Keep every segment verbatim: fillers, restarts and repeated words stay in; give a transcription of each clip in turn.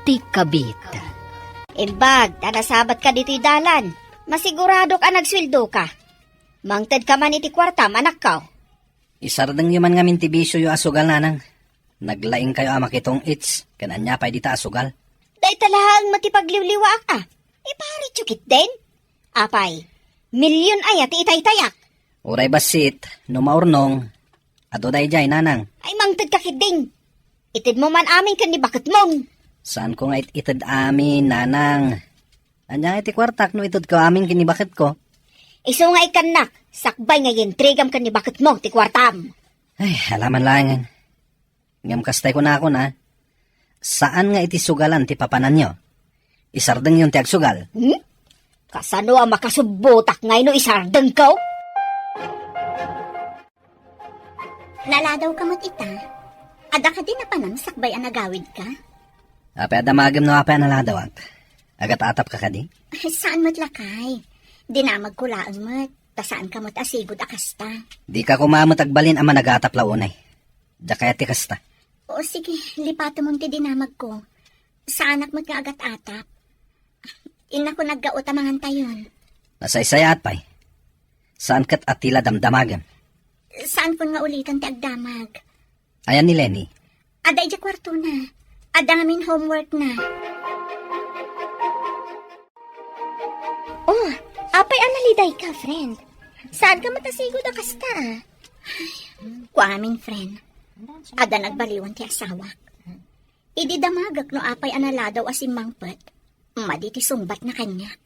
ti kabit. Imbag ta nasabatka ditoy dalan, masiguradok a nagsueldoka. Mangtedka man iti kuartam, anakko. Isardengyo man ngamin ti bisioyo a sugal, nanang. Naglaingkayo a makitong-its, ken ania pay dita a sugal? Dayta laeng met ti pagliwliwaak a. Iparityo ketdin. Apay, milyon aya ti itaytayak. Uray bassit, no maurnong, adu daydiay, nanang. Ay, mangtedka ketdin. Itedmo man amin ken ni baketmon. Saanko nga it-ited amin, nanang. Ania nga iti kuartak no itedko amin ken ni baketko? Isu nga ikkannak, sakbay nga iyentrigam ken ni baketmo ti kuartam. Ay, alaman laengen. Ngem kastay kunakon a, saan nga iti sugalan ti papananyo. Isardengyon ti agsugal. Hmm? Kasano a makasubbotak ngay no isardengko? Naladawka met ita. Adda kadi napanam sakbay a nagawidka? Apay a damagem no apay a naladawak? Agat-atapka kadi? Ay, saan met lakay. Dinamagko laeng met. Ta saanka met a sigud a kasta. Dika koma met agbalin a managatap la unay. Diak kayat ti kasta. O sige, lipatemon ti dinamagko. Saanak met nga agat-atap. Innakon aggaot a mangantayon. Nasaysayaat pay. Saan ket a ti la damdamagem. Saankon nga ulitan ti agdamag. Ayan ni Lenny? Adda idiay kuartona. Adda ngamin homeworkna. Oh, apay a nalidayka, friend. Saanka met a sigud a kasta a? Kua ngamin, friend. Adda nagbaliwan ti asawak. Idi damagek no apay a naladaw a simmangpet, madi ti sungbatna kaniak.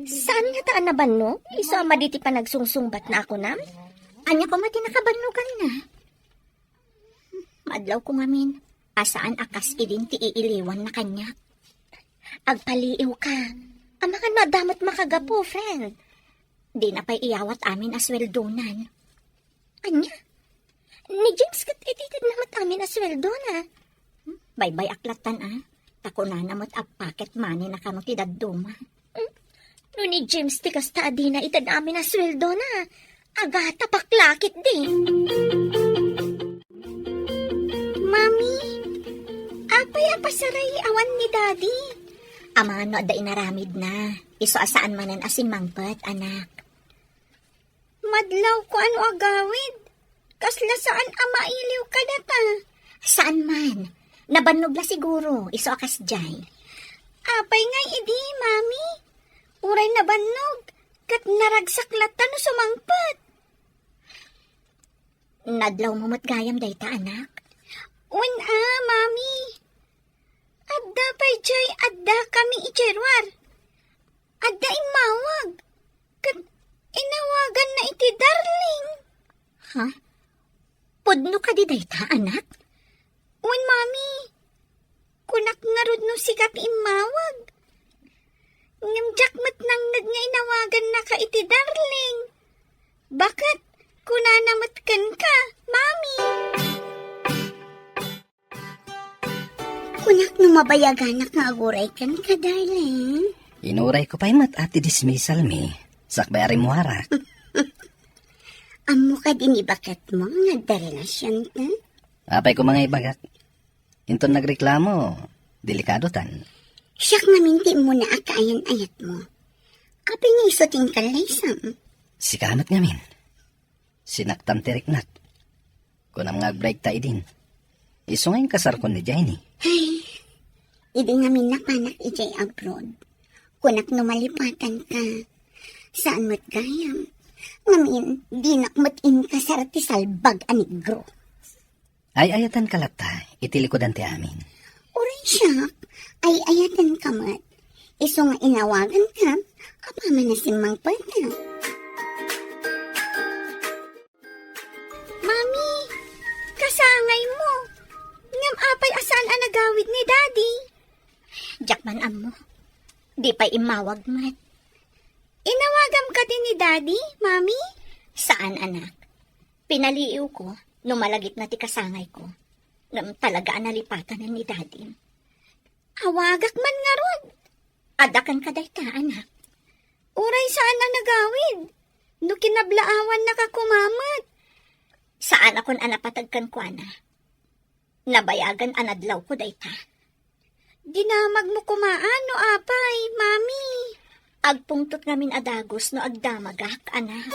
Saan ngata a nabannog? Isu a madi ti panagsungsungbatna a kunam? Ania koma ti nakabannoganna? Madlawko ngamin a saan a kas idin ti iiliwanna kaniak. Agpaliiwka. Amangan no adda met makagapu, friend. Dina pay iyawat amin a sueldonan. Ania? Ni James ket ititedna met amin a sueldona. Baybay-ak lattan a, ta kunana met a pocket money na kano ti dadduma. Hmm? No ni James ti kasta a dina ited amin a sueldona, agatapak la ketdi. Mami, apay a pasaray awan ni Daddy? Amangan no adda inaramidna. Isu a saan manen a simmangpet, anak. Madlawko a no agawid. Kasla saan a mailiw kadata. Saan man. Nabannog la siguro, isu a kasdiay. Apay ngay idi, Mami? Uray nabannog, ket naragsak latta no sumangpet. Nadlawmo met gayam dayta, anak? Wen a, Mami. Adda pay diay addakami idiay ruar. Adda immawag. Ket inawaganna iti darling. Ha? Pudno kadi dayta, anak? Wen, Mami. Kunak ngarud no sika ti immawag. Ngem diak met nangngeg nga inawagannaka iti darling. Baket, kunana met kenka, Mami. Kunak no mabayaganak nga aguray kenka, darling. Inurayko pay met a ti dismissal mi, sakbay a rimmuarak. Ammo kadi ni baketmo nga adda relasionta? Apay koma nga ibagak. Inton nagreklamo, delikadotan. Siak ngamin ti immuna a kaayan-ayatmo. Apay nga isu ti inkallaysam? Sika met ngamin. Sinaktam ti riknak. Kunam nga agbreakta idin. Isu nga inkasarkon ni Jenny. Ay, idi ngamin napanak idiay abroad, kunak no malipatanka. Saan met gayam. Ngamin, dinak met inkasar ti salbag a negro. Ay-ayatenka latta iti likudan ti amin. Uray siak, ay-ayatenka met. Isu nga inawaganka, apaman a simmangpeta. Mami, kasangaymo. Ngem apay a saan a nagawid ni Daddy? Diak man ammo. Di pay immawag met. Inawagam kadi ni Daddy, Mami? Saan, anak. Pinaliiwko no malagipna ti kasangayko. Ngem talaga a nalipatanen ni Daddy. Awagak man ngarud. Adda kenka dayta, anak. Uray saan a nagawid. No kinablaawannaka koma met. Saanakon a napateg kenkuana. Nabayagan a nadlawko dayta. Dinamagmo koma no apay, Mami. Agpungtot ngamin a dagus no agdamagak, anak.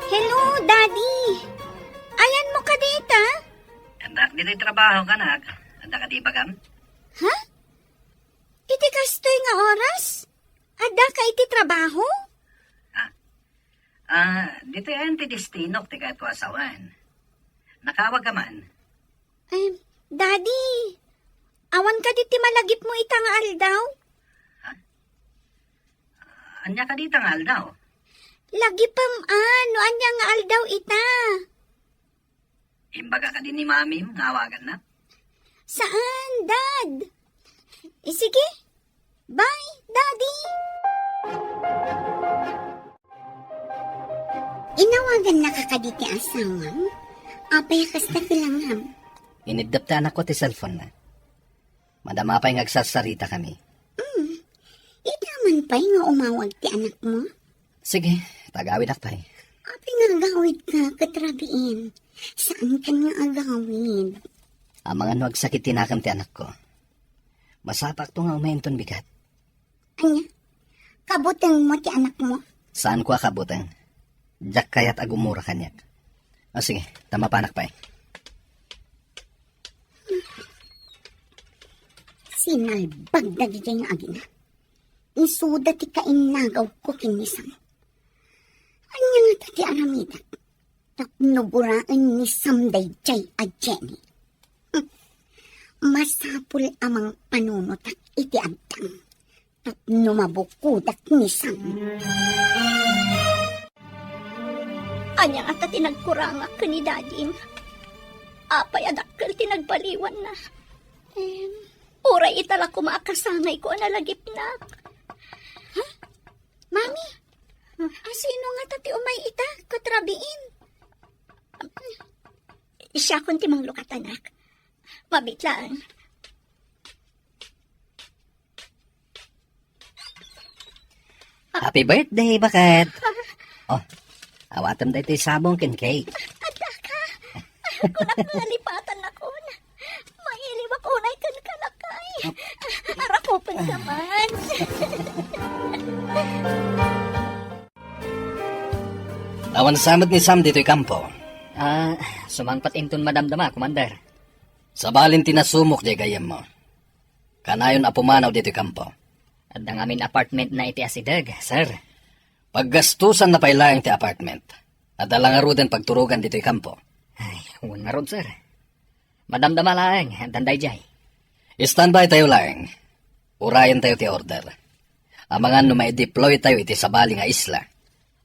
Hello, Daddy. Ayanmo kadi ita? Addak ditoy trabaho, anak. Adda kadi ibagam? Ha? Iti kastoy nga oras? Addaka iti trabaho? Ah, ah, ditoy ayan ti destinok ti kayatko a sawen. Nakawag ka man? Em, Daddy, awan kadi ti malagipmo ita nga aldaw? Ha? Ania kadi ita nga aldaw? Lagipem a, no ania nga aldaw ita. Imbaga kadi ni Mamim nga awaganna? Saan, Dad? Eh, sige. Bye, Daddy! Inawagannaka kadi ti asawam? Apay a kasta ti langam? Iniddep ti anakko ti cellphone-na. Madama pay nga agsarsarita kami. Mm. Ita man pay nga umawag ti anakmo? Sige, ta agawidak pay. Apay nga agawidka ket rabiin? Saankan nga agawid. Amangan no agsakit ti nakem ti anakko. Masapakto nga umayenton bigat. Ania? Kabutengmo ti anakmo? Saanko a kabuteng. Diak kayat a gumura kaniak. O sige, ta mapanak pay. Sinalbag dagiti nga agina. Isuda ti kainnagawko ken ni Sam. Ania ngata ti aramidek tapno guraen ni Sam daydiay a Jenny? Hm. Masapul a mangpanunotak iti addang tapno mabukodak ni Sam. Ania ngata ti nagkurangak ken ni Dadim? Apay a dakkel ti nagbaliwanna? Em, uray ita la koma a kasangayko a nalagipnak. Ha? Mami, a sino ngata ti umay ita ket rabiin? Siakon ti manglukat, anak. Mabiit laeng. Happy birthday, baket! Oh, awatem daytoy sabong ken cake. Adda ka! Kunak nga lipatannakon. Mailiwak unay kenka, lakay. Arakupen ka man. Awan sa met ni Sam ditoy kampo. Ah, sumangpet inton madamdama, Commander. Sabalin ti nasumok diay gayyemmo. Kanayon a pumanaw ditoy kampo. Adda ngamin apartment na iti asideg, sir. Paggastusanna pay laeng ti apartment. Adda la ngaruden pagturogan ditoy kampo. Ay, wen ngarud, sir. Madamdama laeng, addan daydiay. Standby tayo laeng. Urayen tayo ti order. Amangan no maideploy tayo iti sabali nga isla.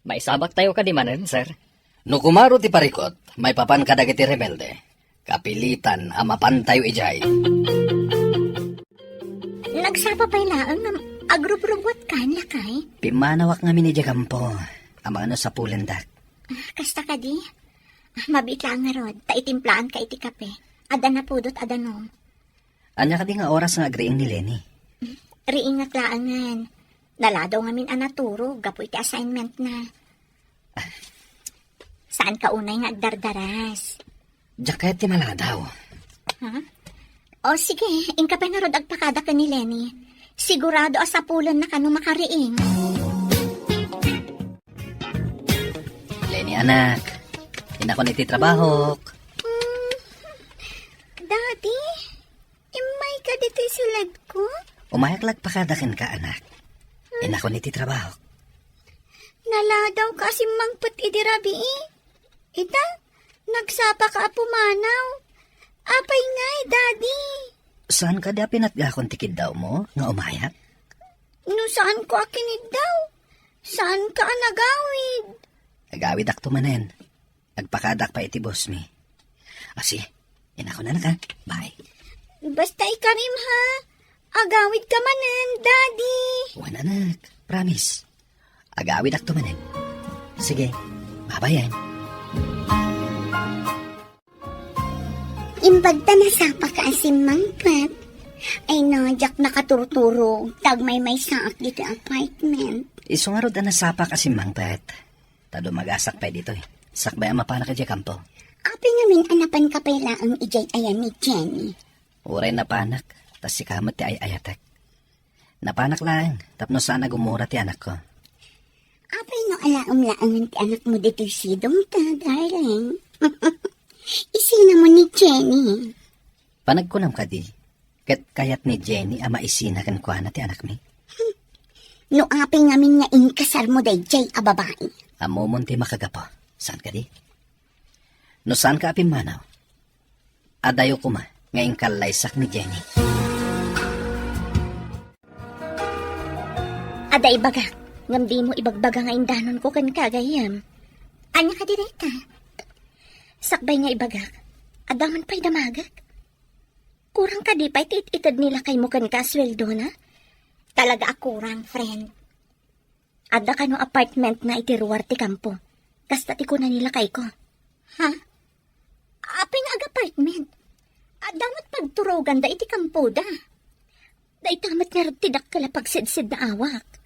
Maisabak tayo kadi manen, sir? No kumaro ti parikot, maipapan kadagiti rebelde. Kapilitan a mapan tayo idiay. Nagsapa pay laeng nga agrubrubuat kan, lakay? Pimmanawak ngamin idiay kampo. Amangan no sapulendak. Ah, kasta kadi? Ah, mabiit laeng ngarud, ta itimplaan ka iti kape. Adda napudot a danum. Ania kadi nga oras nga agriing ni Lenny? Riingak laengen. Naladaw ngamin a naturog gapu iti assignment na. Saan ka unay nga agdardaras? Diak kayat ti maladaw. Ha? O sige, inka pay ngarud agpakada ken ni Lenny. Sigurado a sapulenna kano makariing. Lenny, anak, inakon iti trabahok. Mm, Daddy, immay ka ditoy siledko? Umayak la agpakada kenka, anak. Inakon iti trabahok. Naladaw ka a simmangpet idi rabii. Ita, nagsapa ka a pumanaw. Apay ngay, Daddy? Saan kadi a pinatgakon ti kiddawmo nga umayak? No saan ko a kiniddaw, saan ka a nagawid. Agawidakto manen. Agpakadak pay iti boss mi. Asi, inakon, anak, ha? Bye. Basta ikarim, ha? Agawid ka manen, Daddy. Wen, anak. Promise. Agawidakto manen. Sige, babayen. Imbag ta nasapa ka a simmangpet. Ay no, diak nakaturturog, ta agmaymaysaak ditoy apartment. Isu ngarud a nasapak a simmangpet. Ta dumagasak pay ditoy. Sakbay a mapanak idiay kampo. Apay ngamin a napan ka pay laeng idiay ayan ni Jenny? Uray napanak, ta sika met ti ay-ayatek. Napanak laeng, tapno saan a gumura ti anakko. Apay no alaem laengen ti anakmo ditoy sidongta, darling? Isinamon ni Jenny. Panagkunam kadi, ket kayat ni Jenny a maisina kenkuana ti anakmi? No apay ngamin nga inkasarmo daydiay a babai? Ammomon ti makagapu, saan kadi? No saanka a pimmanaw, adayo koma nga inkallaysak ni Jenny. Adda ibagak, ngem dimo ibagbaga nga indanonko kenka, gayyem. Ania kadi dayta? Sakbay nga ibagak, adda man pay damagek? Kurang kadi pay ti it-ited ni lakaymo kenka a sueldona? Talaga a kurang, friend. Adda kano apartmentna iti ruar ti kampo. Kasta ti kuna ni lakayko. Ha? Apay nga ag-apartment? Adda met pagturoganda iti kampoda. Dayta met ngarud ti dakkel a pagsidsida awak.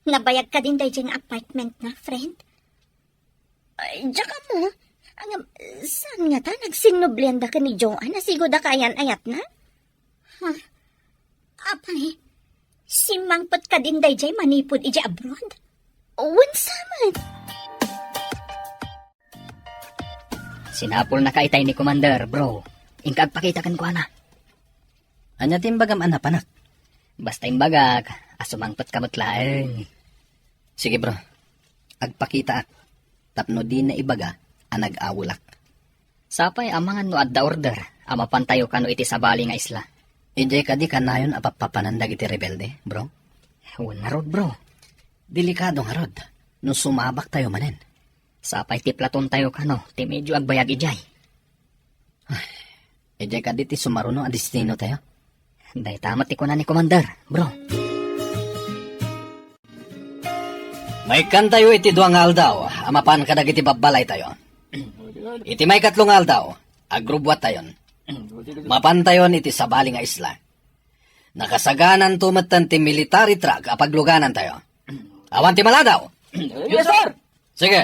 Nabayag kadin daydiay nga apartmentna, friend? Ay, diak ammo. Ngem, saan ngata nagsinnublianda ken ni Joan a sigud a kaayan-ayatna? Ha? Apay, simmangpet kadin daydiay manipud idiay abroad? Wen sa met? Sinapulnaka itay ni Commander, bro. Inka agpakita kenkuana. Ania ti imbagam a napanak? Basta imbagak a sumangpetka met laeng. Sige, bro. Agpakitaak tapno dina ibaga a nag-awelak. Sapay amangan no adda order a mapantayo kano iti sabali nga isla. Idiay kadi kanayon a pappapanan dagiti rebelde, bro? Wen ngarud, bro. Delikado ngarud no sumabaktayo manen. Sapay ti platontayo kano ti medyo agbayag idiay. Ay, idiay kadi ti sumaruno a destinotayo? Dayta met ti kuna ni Commander, bro. Maikkantayo iti dua nga aldaw a mapan kadagiti babbalaytayo. Iti maikatlo nga aldaw, agrubbuattayon. Mapantayon iti sabali nga isla. Nakasagananto metten ti military truck a pagluganantayo. Awan ti maladaw! Yes, sir! Sige.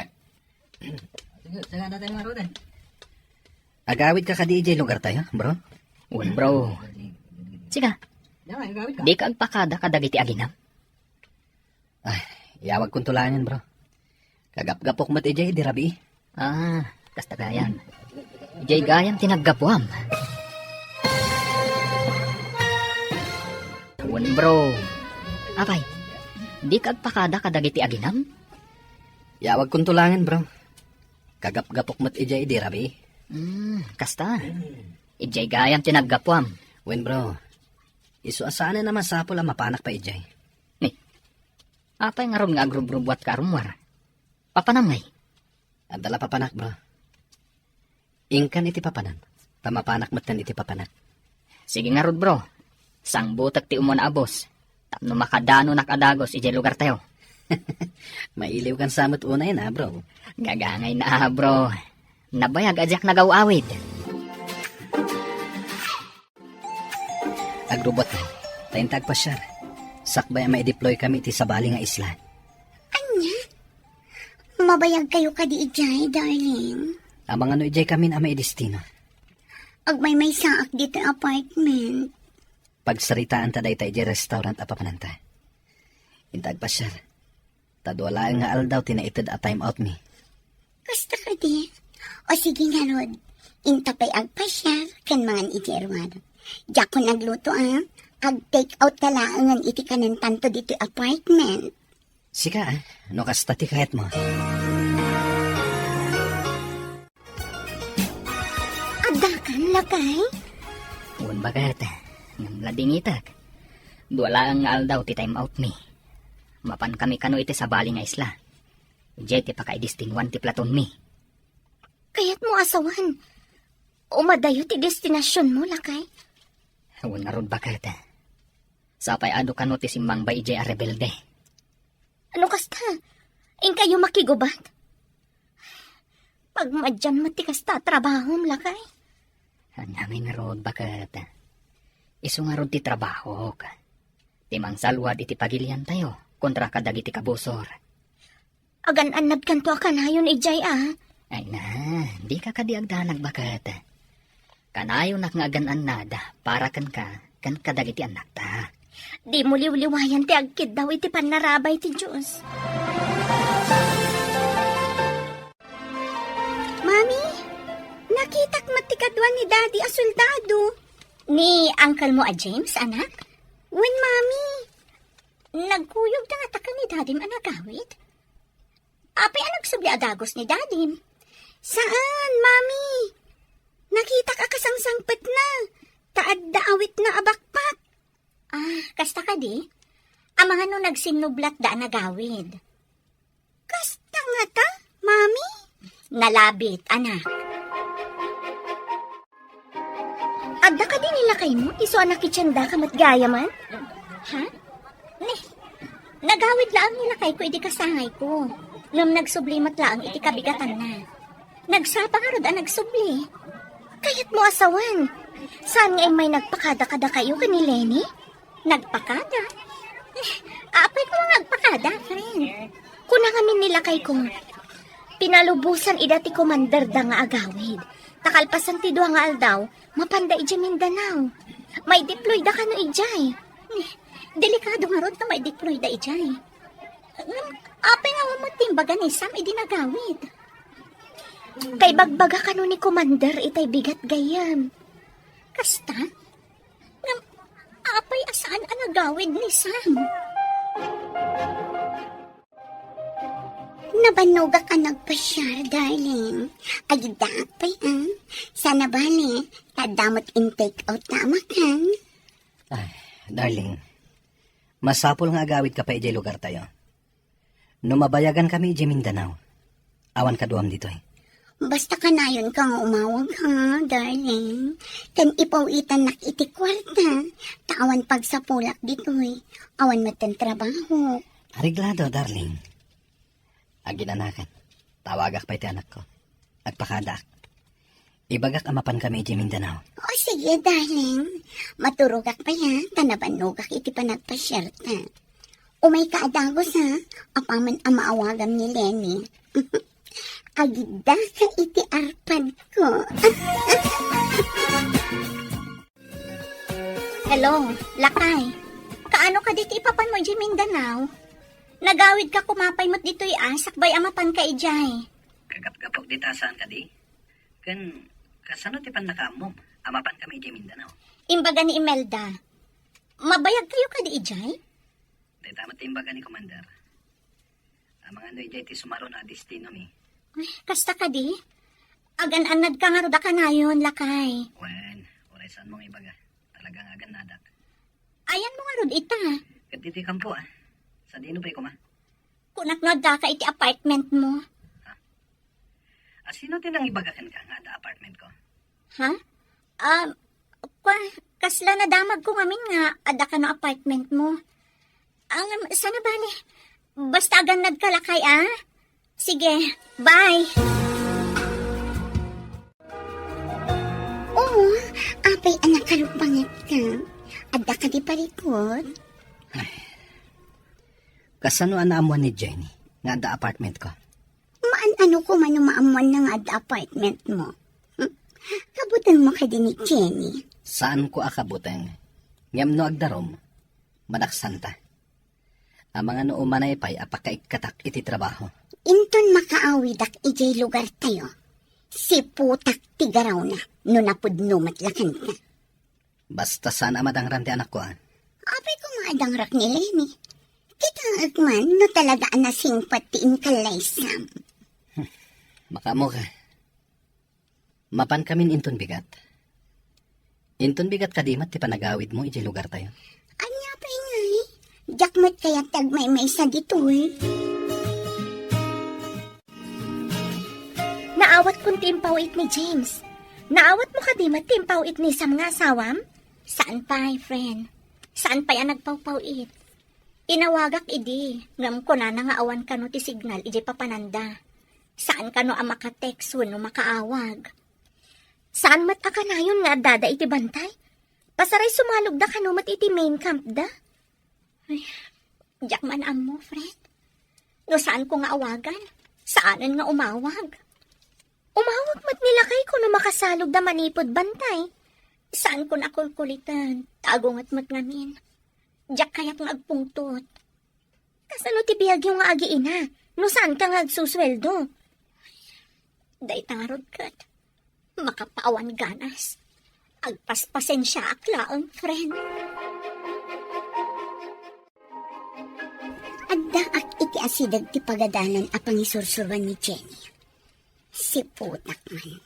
Sige, sige, tatay, mga rodan. Agawid ka kadi idiay lugar tayo, bro? Wen, bro. Siga, di ka agpakada kadagiti aginam? Ay, iyawagkonto laengen, bro. Kagapgapok met idiay idi rabii. Ah, kasta gayam. Idiay gayam ti naggapuam. Wen, bro. Apay, di ka agpakada kadagiti aginam? Iyawagkonto laengen, bro. Kagapgapok met idiay idi rabii. Hmm, kasta. Idiay gayam ti naggapuam. Wen, bro. Isu a saanen a masapul a mapanak pay idiay. Ni, apay ngarud nga agrubrubuatka a rummuar? Papanam ngay? Adda la papanak, bro. Inkan iti papanam, ta mapanak metten iti papanak. Sige ngarud, bro. Sangbutek ti umuna a bus tapno makadanonak a dagus idiay lugartayo. Mailiwkan sa met unay na, bro. Gagangay na, bro. Nabayag a diak nagaw-awid. Agrubot, ta inta agpasiar. Sakbay a maideploy kami iti sabali nga isla. Ania? Mabayag kayo kadi idiay, darling? Amangan no idiay kamin a maidestino. Agmaymaysaak ditoy apartment. Pagsaritaan ta dayta idiay restaurant a papananta. Inta agpasiar. Ta dua laeng nga aldaw ti naited a time out mi. Kasta kadi? O sige ngarud, inta pay agpasiar ken mangan iti ruar. Diakon agluto a, ag-take out ka laengen iti kanentanto ditoy apartment. Sika, ah, no kasta ti kayatmo. Addakan, lakay? Wen baket, ngem ladingitek. Dua laeng nga aldaw ti time out mi. Mapan kami kano iti sabali nga isla. Idiay ti pakaidestinuan ti platon mi. Kayatmo a sawen, umadayo ti destinasionmo, lakay? Wen ngarud baket. Sapay adu kano ti simmangbay idiay a rebelde. Ano kasta? Inkayo makigubat? Pagmadian met ti kasta a trabahom, lakay? Ania ngarud baket. Isu ngarud ti trabahok. Ti mangsalwad iti pagiliantayo kontra kadagiti kabusor. Agan-annadkanto a kanayon idiay a. Ay na, dika kadi agdanag baket. Kanayonak nga agan-annada para kenka ken kadagiti annakta. Dimo liwliwayan ti agkiddaw iti pannarabay ti Dios. Mami, nakitak met ti kadua ni Daddy a soldado. Ni uncle mo a James, anak? Wen, Mami. Nagkuyogda ngata ken ni Dadim a nagawid? Apay a nagsubli a dagus ni Dadim? Saan, Mami. Nakitak a kasangsangpetna, ta adda awitna a backpack. Ah, kasta kadi? Amangan no nagsinnublatda a nagawid. Kasta ngata, Mami? Nalabit, anak. Adda kadi ni lakaymo, isu a nakitiendaka met gayamen? Ha? Ni, nagawid laeng ni lakayko idi kasangayko. Ngem nagsubli met laeng iti kabigatanna. Nagsapa ngarud a nagsubli. Kayatmo a sawen. Saan nga immay nagpakada kadakayo ken ni Lenny? Nagpakada? Apay ko nga agpakada, friend? Kuna ngamin ni lakayko, pinalubosan ida ti komanderda nga agawid. Ta kalpasan ti dua nga aldaw, mapanda idiay Mindanao. Maideployda kano idiay. Delikado ngarud no maideployda idiay. Ngem, apay nga awan met ti imbaga ni Sam idi nagawid? Kaibagbaga kano ni Commander itay bigat gayyem. Kasta? Ngem, apay a saan a nagawid ni Sam? Nabannogak a nagpasiar, darling. Agiddaak pay, ah. Saan a bale, ta adda met in-take out ta a makan. Ay, darling, masapul nga agawidka pay idiay lugartayo. No mabayagankami idiay Mindanao, awan kaduam ditoy. Basta kanayonka nga umawag, ha, darling. Ken ipaw-itannak iti kuarta, ta awan pagsapulak ditoy. Awan metten trabaho. Areglado, darling. Aginanakan, tawagak pay ti anakko. Agpakadaak. Ibagak a mapankami idiay Mindanao. O, sige, darling. Maturogak pay, ha, ta nabannogak iti panagpasiarta. Umayka a dagus, ha, apaman a maawagam ni Lenny. Agiddaka iti arpadko. Hello, lakay. Kaano kadi ti ipapanmo idiay Mindanao? Nagawidka koma pay met ditoy a, sakbay a mapanka idiay. Kagapgapok dita saan kadi? Ken, kasano ti pannakaammom a mapankami idiay Mindanao? Imbaga ni Imelda. Mabayagkayo kadi idiay? Dayta met ti imbaga ni Commander. Amangan no idiay ti sumaruno a destinomi. Ay, kasta kadi? Agan-annadka ngarud a kanayon, lakay. Wen, uray saanmo nga ibaga. Talaga nga agannadak. Ayanmo ngarud ita? Ket ditoy kampo, ah. Sadino pay koma? Kunak no addaka iti apartmentmo. Ha? A, sino ti nangibaga kenka nga adda apartmentko? Ha? Ah, kwa, kasla nadamagko ngamin nga adda kano apartmentmo. Ang, saan a bale? Basta agannadka lakay, ah. Sige, bye. Oo, apay a nakaruppangetka. Adda kadi parikut? Ay. Kasano a naammuan ni Jenny nga adda apartmentko? Maan-ano koma no maammuanna nga adda apartmentmo? Hmm? Kabutengmo kadi ni Jenny? Saanko a kabuteng. Ngem no agdarum, madaksanta. Amangan no umanay pay a pakaikkatak iti trabaho. Inton makaawidak idiay lugartayo, siputak ti garawna no napudno met la kenka. Basta saan a madangran ti anakko, ah. Apay koma a dangrak ni Lenny? Kitaek man no talaga a nasingpet ti inkalaysam. Makaammoka. Mapankamin inton bigat. Inton bigat kadi met ti panagawidmo idiay lugartayo? Ania pay ngay? Diak met kayat ti agmaymaysa ditoy. Naawatkon ti impaw-it ni James. Naawatmo kadi met ti impaw-it ni Sam nga asawam? Saan pay, friend. Saan pay a nagpawpaw-it. Inawagak idi, ngem kunana nga awan kano ti signal idiay papananda. Saan kano a maka-text wenno makaawag. Saan met a kanayon nga addada iti bantay? Pasaray sumalogda kano met iti main campda? Ay, diak man ammo, friend. No saanko nga awagan, saanen nga umawag. Umawag met ni lakayko no makasalogda manipud bantay. Saanko a kulkulitan, ta agunget met ngamin. Diak kayat nga agpungtot. Kasano ti biagyo nga agiina, no saanka nga agsusueldo? Dayta ngarud ket, makapawan ganas. Agpaspasensiaak laeng, friend. Addaak iti asideg ti pagadalan a pangisursuroan ni Jenny. Siputak man.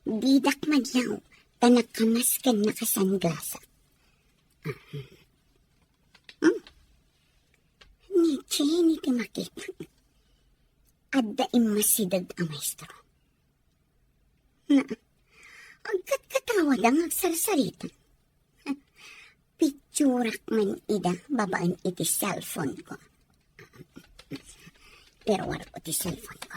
Didak madlaw ta nakamas ken nakasanglasak. Hmm. Ni Jenny ti makita. Adda immasideg a maestro. Na, agkatkatawada nga agsarsarita. Picturak man ida babaen iti cellphone ko. Pero wala ko ti cellphone ko.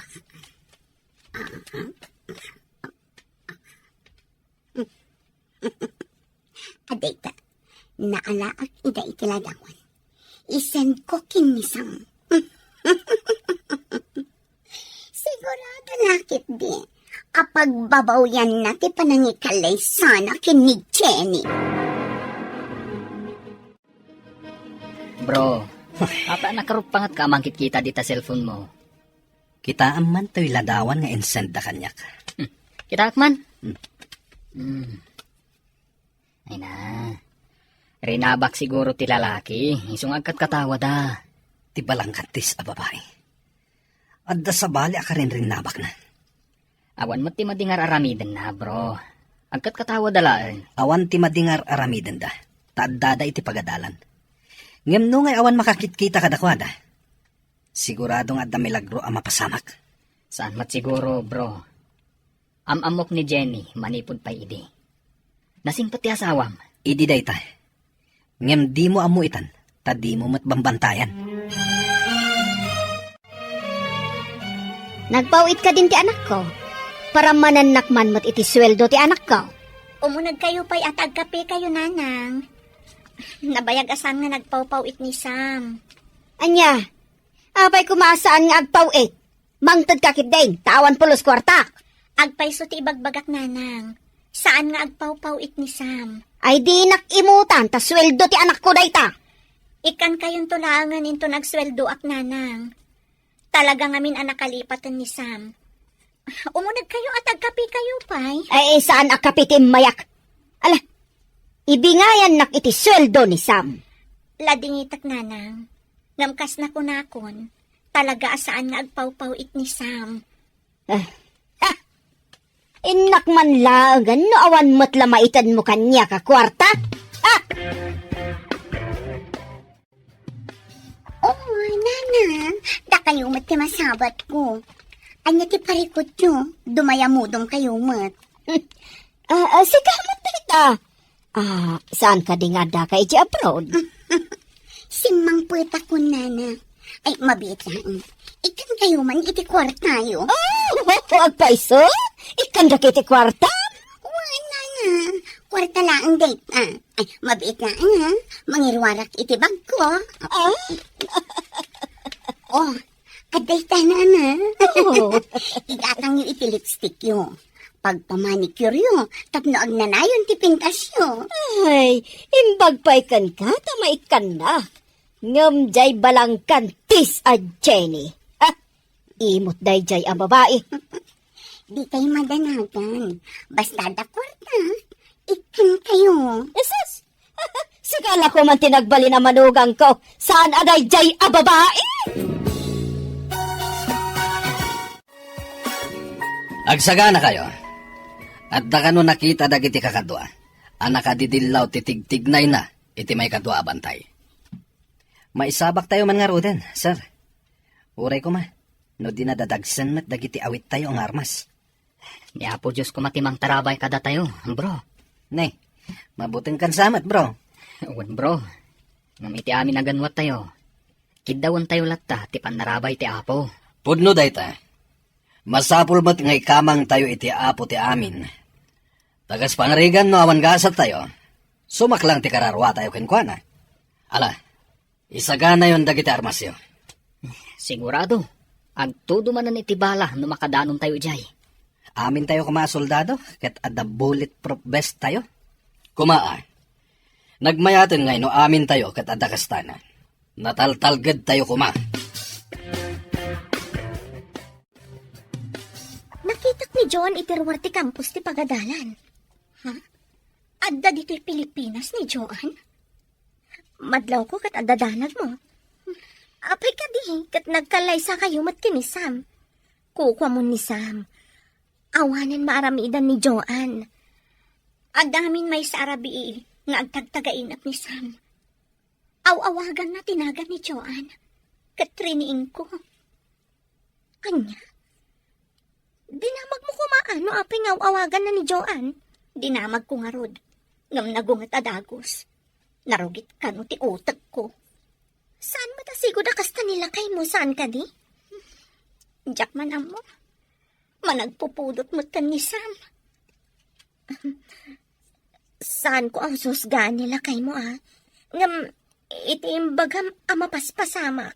Adayta, naalaak ida iti ladawan. Isend ko ken ni Sam. Sigurado la ketdi a pagbabawianna ti panangikallay sana ken ni Jenny. Bro, apay a nakaruppangatka a mangkitkita dita cellphone mo? Kitaem man toy ladawan nga insend da kaniak. Hmm. Kitaek man. Hmm. Hmm. Ay na. Rinabak siguro ti lalaki, isu nga agkatkatawada. Ti balangkantis a babai. Adda sabali a karinrinnabakna. Awan met ti madi nga ar-aramidenna, bro. Agkatkatawada laeng. Awan ti madi nga ar-aramidenda, ta addada iti pagadalan. Ngem no ngay awan makakitkita kadakuada, sigurado nga adda milagro a mapasamak. Saan met siguro, bro. Am-ammok ni Jenny manipud pay idi. Nasingpet ti asawam. Idi dayta. Ngem dimo ammo itan, ta dimo met bambantayan. Nagpaw-it kadin ti anakko. Parammanennak man met iti sueldo ti anakko. Umunegkayo pay a ta agkapekayo, nanang. Nabayag a saan nga nagpawpaw-it ni Sam. Ania? Apay koma a saan nga agpaw-it? Mangtedka ketdin, ta awan pulos kuartak. Agpayso ti ibagbagak, nanang. Saan nga agpawpaw-it ni Sam. Ay, dinak imutan, ta sueldo ti anakko dayta. Ikkankayonto laengen inton agsueldoak, nanang. Talaga ngamin a nakalipaten ni Sam. Umunegkayo a ta agkapekayo pay. Ay, saan a kape ti immayak? Ala, ibingayannak iti sueldo ni Sam. Ladingitek, nanang. Ngem kas nakunakon, talaga a saan nga agpawpaw-it ni Sam. Ah, ah! Innak man laengen no awan met la maitedmo kaniak a kuarta? Ah! Oh, nanang, dakayo met ti masabatko. Ania ti parikutyo? Dumayamudom kayo met. Ah, ah, sika met dayta. Ah, saan kadi nga addaka iti abroad? Simmangpetakon, nana. Ay, mabiit laeng. Ikkankayo man iti kuartayo. Ah, agpayso? Ikkandak iti kuarta? Wen, nana. Kuarta laeng dayta. Ay, mabiit laeng, ha? Mangiruarak iti bagko. Ah? Oh, adda ita, nana. Oo. Igatangyo iti lipstickyo. Pagpamanicuryo, tapno agnanayon ti pintasyo. Ay, imbag pay kenka ta maikkannak. Ngem diay balangkantis a Jenny. Ha? Imot daydiay a babai. Di kayo madanagan. Basta adda kuarta, ikkankayo. Jesus! Sagana ko man ti nagbalin a manugang ko. Saan a daydiay a babai? Agsagana kayo. Adda kano nakita dagiti kakadua a nakadidillaw ti tigtignayna iti maikadua a bantay? Maisabak tayo man ngaruden, sir. Uray koma, no di nadadagsen met dagiti awittayo nga armas. Ni Apo Dios koma ti mangtarabay kadatayo, bro. Ne, mabuting kansamet, bro. Wen, bro. Ngem iti amin a ganwattayo, kiddawentayo latta ti pannarabay ti Apo. Pudno dayta. Masapul met nga ikamangtayo iti Apo ti amin. Ta kas pangarigan no awan gasattayo, sumaklang ti kararuatayo kenkuana. Ala, isaganayon dagiti armasyo. Sigurado, agtudo manen iti bala no makadanontayo idiay. Amintayo koma a soldado, ket adda bulletproof vest tayo. Koma, a. Nagmayaten ngay no amintayo ket adda kastana. Nataltalgedtayo koma. Nakitak ni Joan iti ruar ti kampus ti pagadalan. Ha? Adda ditoy Pilipinas ni Joan? Madlawko ket adda danagmo. Apay kadi ket nagkallaysakayo met ken ni Sam? Kukuamon ni Sam. Awanen maaramidan ni Joan. Adda amin maysa a rabii nga agtagtagainep ni Sam. Aw-awaganna ti nagan ni Joan, ket riniingko. Ania? Dinamagmo koma no apay nga aw-awaganna ni Joan? Dinamagko ngarud, ngem nagunget a dagus. Narugit kano ti utekko. Saan met a sigud a kasta ni lakaymo, saan kadi? Diak man ammo. Managpupudot met ken ni Sam. Saanko a husgan ni lakaymo, a. Ngem, iti imbagam a mapaspasamak,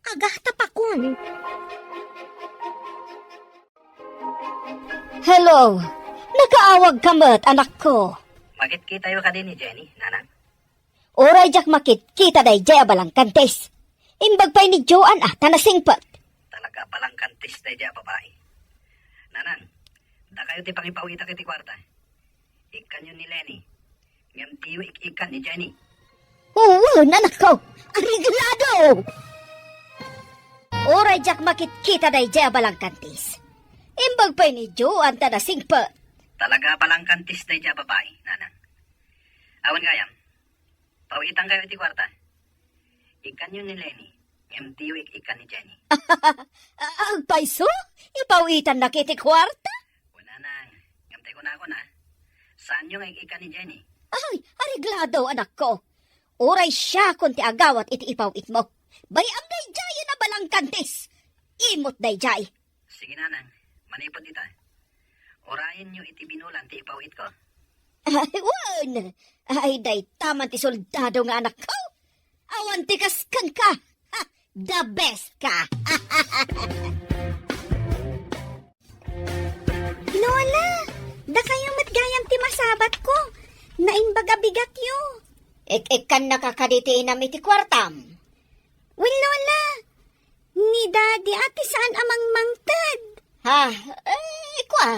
agatapakon. Hello! Nakaawagka met, anakko. Makitkitayo kadi ni Jenny, nanang? Uray diak makitkita daydiay a balangkantis. Imbag pay ni Joan a ta nasingpet. Talaga a balangkantis daydiay a babai. Nanang, dakayo ti pangipawitak iti kuarta. Ikkanyo ni Lenny. Ngem diyo ik-ikkan ni Jenny. Wen, anakko. Areglado! Uray diak makitkita daydiay a balangkantis. Imbag pay ni Joan ta nasingpet. Talaga a balangkantis daydiay a babai, nanang. Awan gayam. Pawitankayo iti kuarta. Ikkanyo ni Lenny, ngem diyo ik-ikkan ni Jenny. Agpayso? Ipawitannaka iti kuarta? Wen, nanang, ngem tay kunakon, a. Saanyo nga ik-ikkan ni Jenny. Ay, areglado, anakko. Uray siakon ti agawat iti ipawitmo. Bay-am daydiay a balangkantis. Imot daydiay. Sige, nanang, manipud ita. Urayenyo iti binulan ti ipawitko. Ay, wen! Ay, dayta man ti soldado nga anakko! Awan ti kas kenka! Ha! The best ka! Lola, dakayo met gayam ti masabatko. Naimbag a bigatyo. Ik-ikkannaka kadi ti inam iti kuartam? Wen, Lola, ni Daddy a ti saan a mangmangted. Ha? Eh, kua.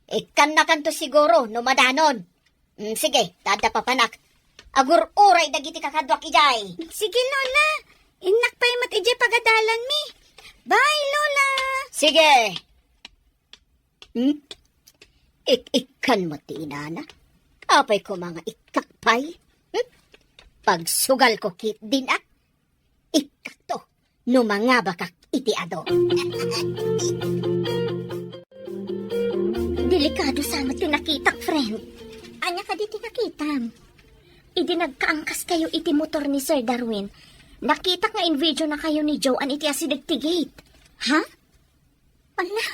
Ikkannakanto siguro no madanon. Mm, sige, ta adda papanak. Agur-uray dagiti kakaduak idiay. Sige, Lola. Innak pay met idiay pagadalanmi. Bye, Lola. Sige. Hmm? Ik-ikkan met ti inana. Apay koma nga ikkak pay? Hmm? Pagsugalko ketdin, a. Ikkakto no mangabakak iti adu. Delikado sa met ti nakitak, friend. Ania kadi ti nakitam? Idi nagkaangkaskayo iti motor ni Sir Darwin, nakitak nga invideonakayo ni Joan iti asideg ti gate. Ha? Ala,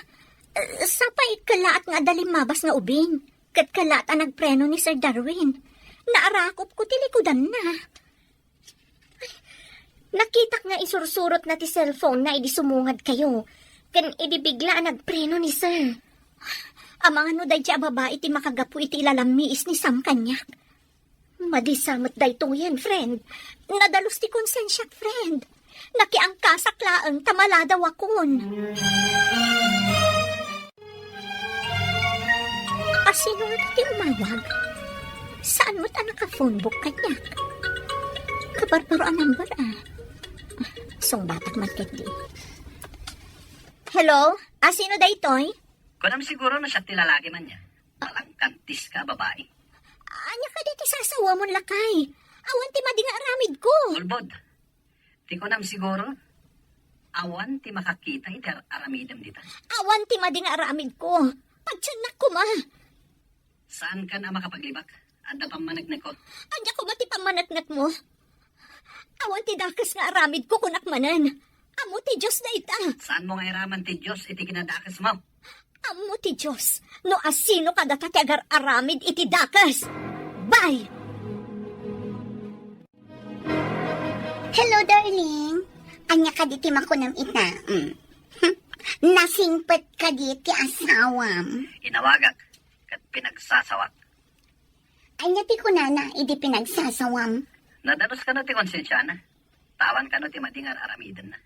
eh, sapay kellaat nga adda limmabas nga ubing, ket kellaat a nagpreno ni Sir Darwin. Naarakopko ti likudanna. Ay, nakitak nga isursurotna ti cellphone-na idi sumungadkayo, ken idi bigla a nagpreno ni Sir. Amangan no daydiay a babai ti makagapu iti ilalammiis ni Sam kaniak. Madi sa met daytoyen, friend. Nadalus ti konsensiak, friend. Nakiangkasak laeng ta maladawakon. Asino ti umawag? Saan met a naka-phone book kaniak? Kabarbaro a number, a. Sungbatak man ketdi. Hello? Asino daytoy? Kunam siguro no siak ti lalaki man ya. Balangkantis ka, babai. Ania kadi ti sasawamon, lakay? Awan ti madi nga aramidko. Ulbod. Ti kunam siguro, awan ti makakita iti ar-, aramidem dita. Awan ti madi nga aramidko. Pagtiennak koma. Saankan a makapaglibak? Adda pammaneknekko. Ania koma ti pammaneknekmo? Awan ti dakes nga aramidko, kunak manen. Ammo ti Dios dayta. Saanmo nga iraman ti Dios iti kinadakesmo? Ammo ti Dios no asino kadata ti agar-aramid iti dakes. Bye! Hello, darling. Ania kadi ti makunam ita? Mm. Hmm. Nasingpet kadi ti asawam? Inawagak ket pinagsasawak. Ania ti kunana idi pinagsasawam? Nadanus kano ti konsensiana. Tawan kano ti madi nga ar-aramidenna.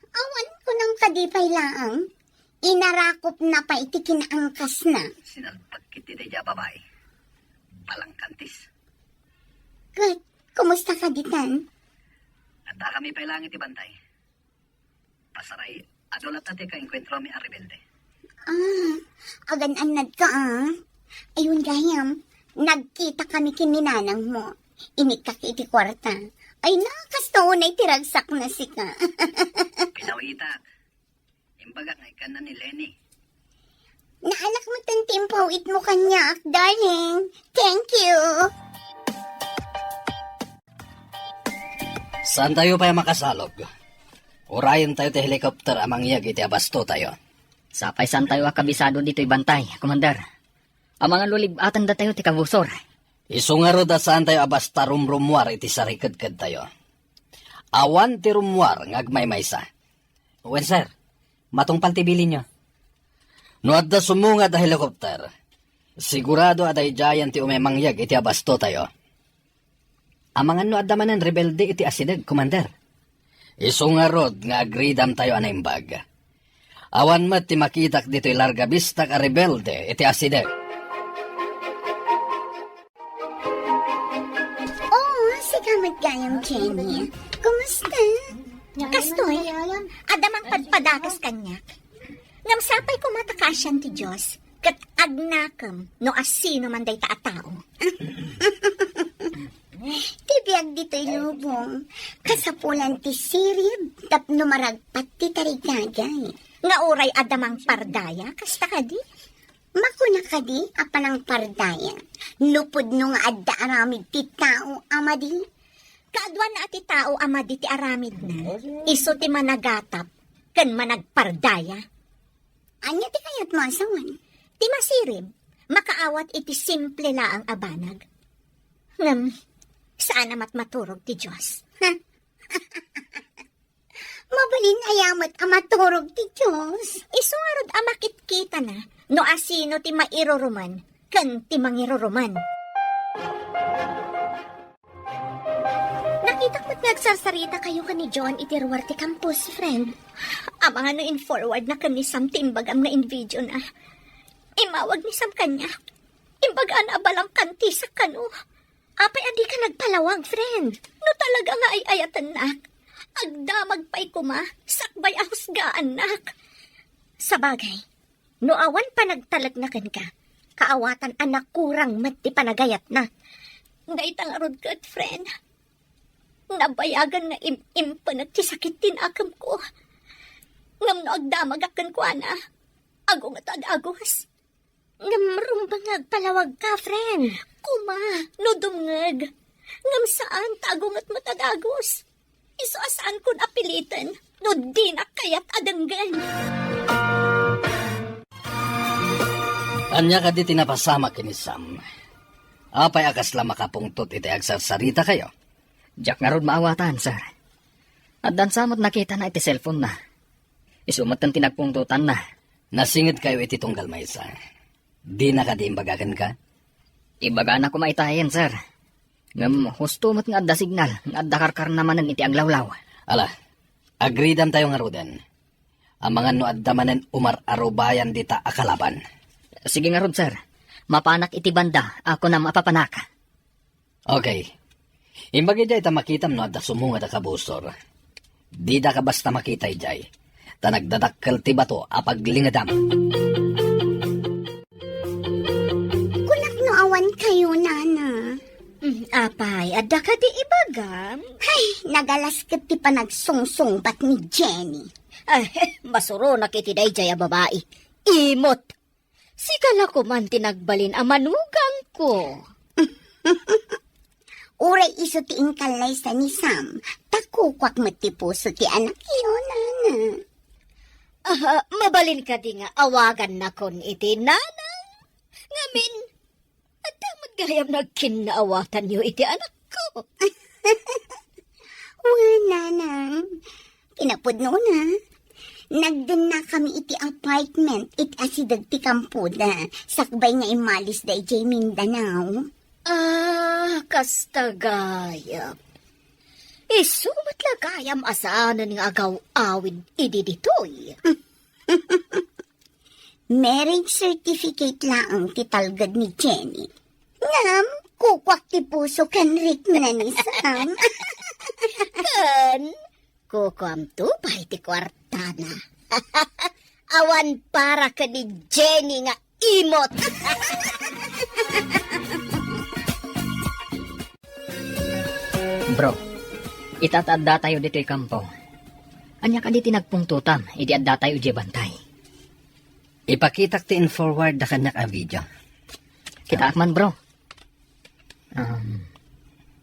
Awan kunam kadi pay laeng. Inarakopna pay ti kinaangkasna. Sinalpag ket ti daydiay a babai. Balangkantis. Ket, kumusta kadi tan? Addakami pay laeng iti bantay. Pasaray, adu latta ti kaenkuentromi a rebelde. Ah, agan-annadka, ah. Ayun, gayam, nagkita kami ken ni nanangmo. Inikkak iti kuarta. Ay na, kasta unay ti ragsakna sika. Pinawitak. Imbagak nga ikkanna ni Lenny. Naalak met ti impaw-itmo kaniak, darling. Thank you. Saantayo pay a makasalog. Urayentayo ti helicopter a mangyeg iti abastotayo. Sapay saantayo a kabisado ditoy bantay, Commander. Amangan no lib-atendatayo ti kabusor. Isu ngarud a saantayo a basta rumrummuar iti sarikedkedtayo. Awan ti rummuar nga agmaymaysa. Wen, sir. Matungpal ti bilinyo. No adda sumungad a helicopter, sigurado a daydiayen ti umay mangyeg iti abastotayo. Amangan no adda manen rebelde iti asideg, Commander. Isu ngarud nga agridamtayo a naimbag. Awan met ti makitak ditoy larga bistak a rebelde iti asideg. Oh, sika met gayam, Jenny. Kumusta? Kastoy, adda mangpadpadakas kaniak. Ngem sapay koma ta kaasian ti Dios, ket agnakem no asino man dayta a tao. Ti biag ditoy lubong, kasapulan ti sirib tapno maragpat ti tarigagay. Nga uray adda mangpardaya, kasta kadi? Makuna kadi a panangpardaya, no pudno nga adda aramid ti tao a madi? Kaaduan a ti tao a madi ti aramidna, isu ti managatap ken managpardaya. Ania ti kayatmo a sawen? Ti masirib, makaawat iti simple laeng a banag. Ngem, saan a matmaturog ti Dios. Ha? Mabalin aya met a maturog ti Dios? Isu ngarud a makitkitana no asino ti mairuruman ken ti mangiruruman. Nakitak met nga agsarsarita kayo ken ni John iti ruar ti campus, friend. Amangan no in-forward na ken ni Sam ti imbagam nga in-video na. Imawag ni Sam kaniak. Imbagana a balangkantisak kano. Apay a dika nagpalawag, friend? No talaga nga ay-ayatennak, agdamag pay koma, sakbay a husgaannak. Sabagay, no awan panagtalekna kenka, kaawatan a nakurang met ti panagayatna. Dayta ngarud ket, friend, nabayagan nga im-impenek ti sakit ti nakemko. Ngem no agdamagak kenkuana, agunget a dagus. Ngem rumbeng nga agpalawagka, friend. Koma, no dumngeg. Ngem saan ta agunget met a dagus. Isu a saankon a piliten no dinak kayat a denggen. Ania kadi ti napasamak ken ni Sam? Apay a kasla makapungtot iti agsarsarita kayo? Diak ngarud maawatan, sir. Addan sa met nakitana iti cellphone na. Isu met ti nagpungtotanna. Nasinged kayo iti tunggal maysa. Dina kadi imbaga kenka? Ibagana koma itayen, sir. Ngem husto met nga adda signal nga adda karkarna manen iti aglawlaw. Ala, agridam tayo ngaruden. Amangan no adda manen umar-arubayan dita a kalaban. Sige ngarud, sir. Mapanak iti banda a kunam a papanak. Okay. Imbag idiay ta makitam no adda sumungad a kabusor. Dida ka basta makita idiay, ta nagdadakkel ti bato a paglingedam. Kunak no awan kayo, Nana. Mm, apay, adda kadi ibagam? Ay, nagalas ket ti panagsungsungbat ni Jenny. Ay, masuronak iti daydiay a babai. Imot! Sika la koman ti nagbalin a manugangko. Uray isu ti inkallaysa ni Sam, ta kukuak met ti puso ti anakyo, Nana. Ah, mabalin kadi nga awagannakon iti nanang? Ngamin, adda met gayam nagkinnaawatanyo iti anakko. Wen, Nanang. Kinapudnona, Nagdennakami iti apartment iti asideg ti kampoda, sakbay nga immalisda idiay Mindanao. Ah, kasta gayam. Isu met la gayam a saanen nga agaw-awid idi ditoy. Marriage certificate laeng ti talged ni Jenny. Ngem, kukuak ti puso ken ritmona ni Sam. Ken, kukuamto pay ti kuartana. Awan para ken ni Jenny nga imot. Bro, ita ta addatayo ditoy kampo. Ania kadi ti nagpungtotam idi addatayo idiay bantay? Ipakitak ti in-forward da kaniak a video. Kitaak man, bro. Um,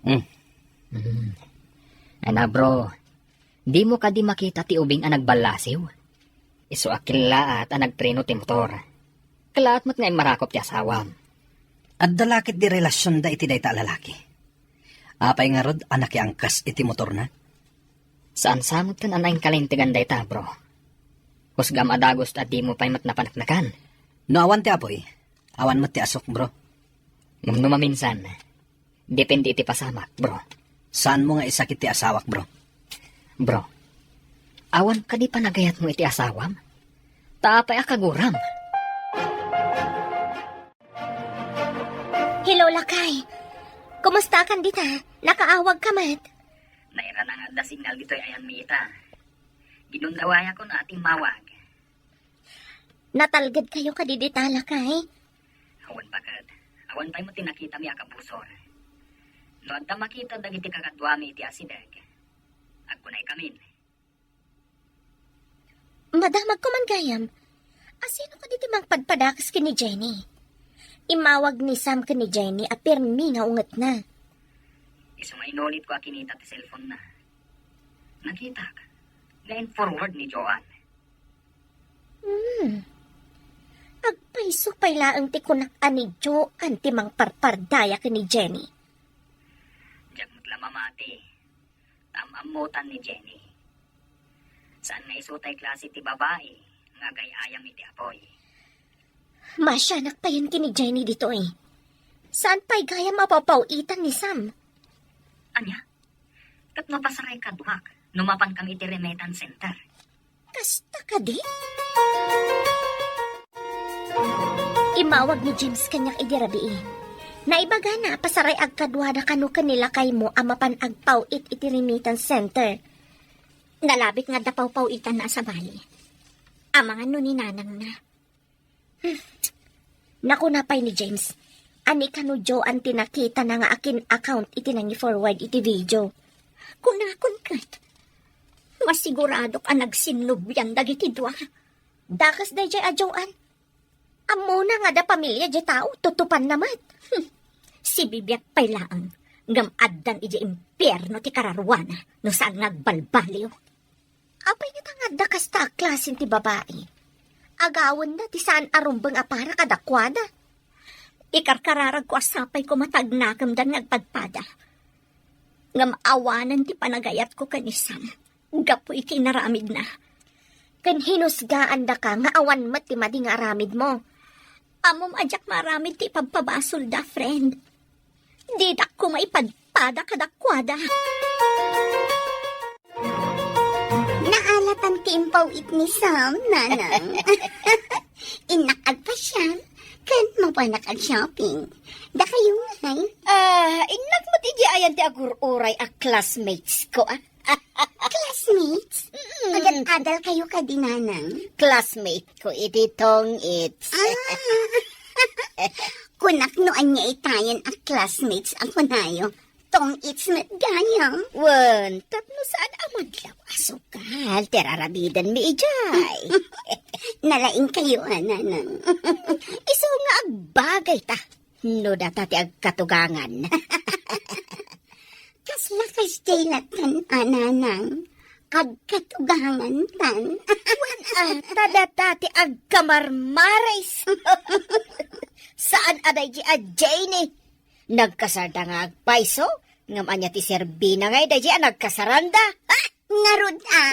Hmm. mm. Ana, bro, dimo kadi makita ti ubing a nagballasiw? Isu a kellaat a nagpreno ti motor. Kellaat met nga immarakop ti asawam. Adda la ketdi relasionda iti dayta a lalaki. Apay ngarud a nakiangkas iti motorna? Saan sa met ken a naingkalintegan dayta, bro. Husgam a dagus ta dimo pay met napaneknekan. No awan ti apuy, awan met ti asuk, bro. Ngem no maminsan, depende iti pasamak, bro. Saanmo nga isakit ti asawak, bro? Bro, awan kadi panagayatmo iti asawam? Ta apay a kaguram? Hello, lakay. Kumusta kan dita? Nakaawag ka met? Nairana nga adda signal ditoy ayanmi ita. Ginundawayakon a timmawag. Natalged kayo kadi dita, lakay? Awan baket. Awan pay met ti nakitami a kabusor. No adda makita dagiti kakaduami iti asideg, agkunaykamin. Madamagko man gayam. Asino kadi ti mangpadpadakes ken ni Jenny? Immawag ni Sam ken ni Jenny a pirmi nga ungetna. Isu nga inulitko a kinita ti cellphone-na. Nakitak nga in-forward ni Joan. Hmm. Agpayso pay laeng ti kunak a ni Joan ti mangparpardaya ken ni Jenny. Diak met la mamati. Am-ammotan ni Jenny. Saan nga isu tay klase ti babai nga agay-ayam iti apuy. Masianak payen ken ni Jenny ditoy. Saan pay gayam a pawpaw-itan ni Sam? Ania? Ket mapasaray kaduak no mapankami iti remittance center. Kasta kadi? Immawag ni James kaniak idi rabii. Naibagana a pasaray agkaduada kano ken ni lakaymo a mapan agpaw-it iti remittance center. Nalabit nga adda pawpaw-itanna a sabali. Amangan no ni nanangna. Hmm. Nakuna pay ni James, a ni kano Joan ti nakitana nga akin account iti nangi-forward iti video. Kunakon ket, masiguradok a nagsinnubian dagiti dua. Dakes daydiay a Joan. Ammona nga adda pamilia diay tao, tutupanna met. Hmm. Sibibiag pay laeng, ngem addan idiay impierno ti kararuana no saan nga agbalbaliw. Apay ngata nga adda kasta a klasen ti babai? Agawenda ti saan a rumbeng a para kadakuada. Ikarkararagko a sapay koma ta agnakemdan nga agpadpada. Ngem awanen ti panagayatko ken ni Sam gapu iti inaramidna. Ken hinusgaandaka nga awan met ti madi nga aramidmo. Ammom a diak maaramid ti ipabpabasolda, friend. Didak koma ipadpada kadakuada. Naalatan ti impaw-it ni Sam, nanang. Innak agpasyal, ken mapanak ag-shopping. Dakayo ngay? Ah, innak met idiay ayan ti agur-uray a classmates ko, ah. Classmates? Mm. Agad-adal kayo kadi, nanang? Classmate ko iti tong-its. Ah. Kunak no ania itayen a classmates a kunayo. Tong-its met gayam. Wen, tapno saan a madlaw a sugal ti raramidenmi idiay. Nalaing kayo, a, nanang. Isu nga agbagay ta no data ti agkatugangan. Kasla kasdiay latta, a, nanang, agkatugangantan. Wen, a, ta data ti agkamarmaris. Saan a daydi a Jenny. Nagkasarda nga agpayso, ngem ania ti serbina ngay daydi a nagkasaranda? Ha? Ngarud, a.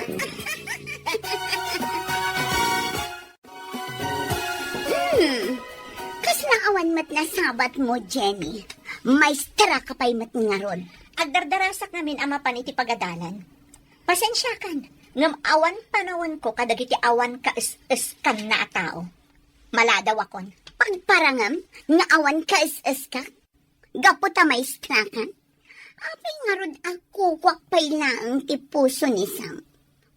Awan met nasabat mo, Jenny. Maestra ka pay met ngarud. Agdardarasak ngamin a mapan iti pagadalan. Pasensiakan, ngem awan panawenko kadagiti awan kaes-eskanna a tao. Maladawakon. Pagparangam nga awan kaes-eska? Gapu ta maestra ka? Apay ngarud a kukuak pay laeng ti puso ni Sam?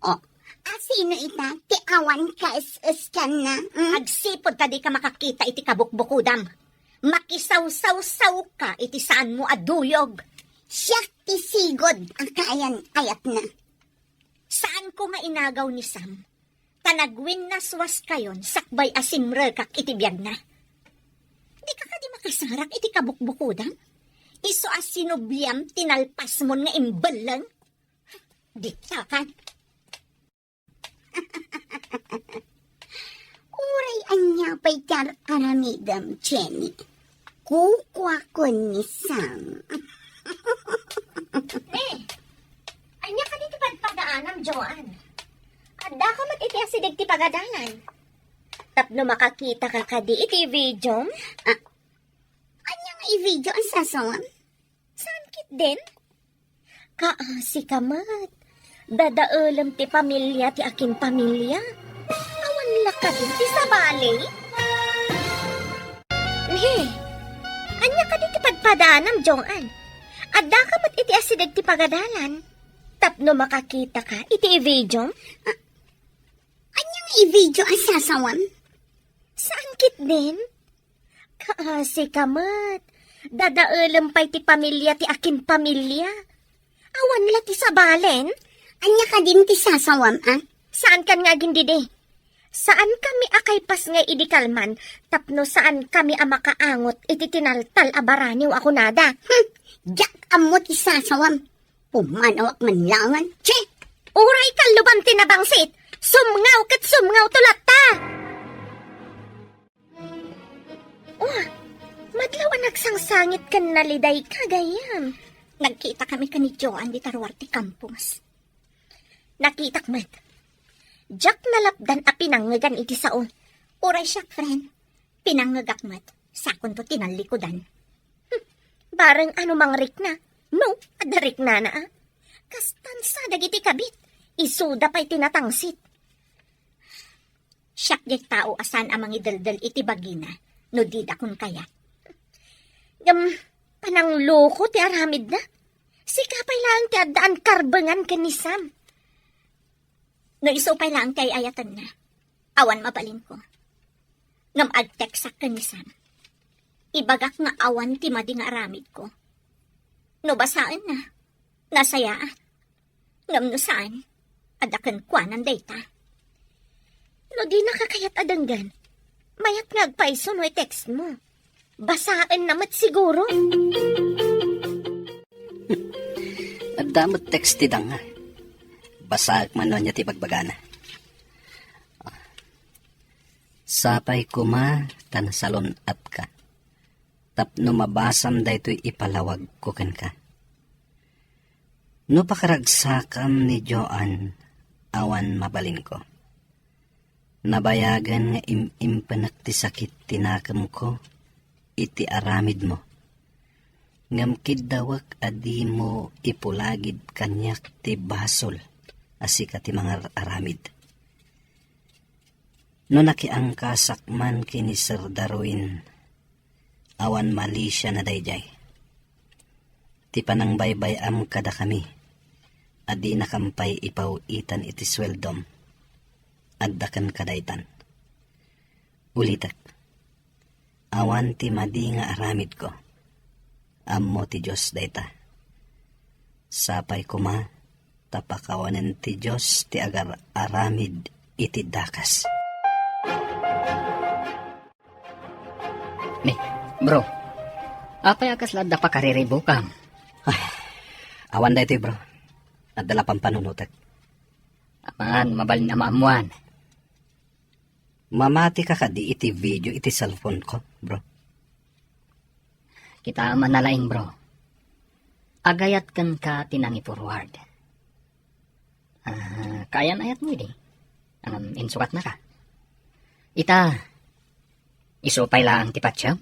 O, asino ita ti awan kaes-eskanna? Hmm? Agsipud ta dika makakita iti kabukbukudam. Makisawsawsawka iti saanmo a duyog. Siak ti sigud a kaayan-ayatna. Saanko nga inagaw ni Sam, ta nagwinnaswaskayon sakbay a simrekak iti biagna. Dika kadi makasarak iti kabukbukudam? Isu a sinubliam ti nalpasmon nga imbelleng? Ditakan. Uray ania pay ti ar-aramidem, Jenny. Kukuakon ni Sam. Eh, ania kadi ti padpadaanam, Joan? Addaka met iti asideg ti pagadalan. Tapno makakita ka kadi iti video? Ah, ania nga i-video a sasawam? Saan ketdin? Kaasi ka met. Dadaelem ti pamilia ti akin pamilia. Awan la kadin ti sabali? He, ania kadi ti padpadaanam, Joan? Addaka met iti asideg ti pagadalan. Tapno makakita ka iti video? Ah, ania nga i-video a sasawam? Saan ketdin? Kaasi ka met. Dadaelem pay ti pamilia ti akin pamilia. Awan la ti sabalen? Ania kadin ti sasawam, a? Saan kan nga agindidi? Saan kami a kaipas nga idi kalman tapno saan kami a makaangot iti tinaltal a baraniw a kunada? Hmm, diak ammo ti sasawam. Pumanawak man langan. Che! Uray kalluban ti nabangsit! Sumngaw ket sumngaw to latta! Oh, madlaw a nagsangsangit ken naliday ka, gayyem. Nagkita kami ken ni Joan dita ruar ti kampus. Nakitak met. Diak nalapdan a pinangngegan iti sao. Uray siak, friend. Pinangngegak met. Sakonto ti nallikudan. Hmm, bareng ano mangrikna. No, adda riknana, a. Kastan sa dagiti kabit. Isuda pay ti natangsit. Siak diay tao a saan a mangideldel iti bagina no dida kon kayat. Ngem, panangloko ti aramidna. Sika pay laeng ti addaan karbengan ken ni Sam. No isu pay laeng ti ay-ayatenna, awan mabalinko. Ngem agteksak ken ni Sam. Ibagak nga awan ti madi nga aramidko. No basaenna, nasayaat. Ngem no saan, adda kenkuanan dayta. No dinaka kayat a denggen, mayat nga agpayso no i-text mo. Basaenna met siguro. Adda met text ti danga. Basaek man no ania ti bagbagana. Sapay koma ta nasalun-atka tapno mabasam daytoy ipalawagko kenka. No pakaragsakam ni Joan, awan mabalinko. Nabayagen nga im-impenek ti sakit ti nakemko iti aramidmo. Ngem kiddawek a dimo ipulagid kaniak ti basol a sika ti mangar-aramid. No nakiangkasak man ken ni Sir Darwin, awan malisiana daydiay. Ti panangbaybay-am kadakami a dinakam pay ipaw-itan iti sueldom, adda kenka daytan. Ulitek, awan ti madi nga aramidko. Ammo ti Dios dayta. Sapay koma ta pakawanen ti Dios ti agar-aramid iti dakes. Ni, bro, apay a kasla adda pakariribukam? Ay, awan daytoy, bro. Adda la pampanunotek. Aman, mabalin a maammuan. Mamati ka kadi iti video iti cellphone ko, bro? Kita man na laeng, bro. Agayat kenka ti nangi-forward. Ah, kaayan-ayatmo idi. Ngem insukatnaka. Ita, Isu pay laeng ti patiem?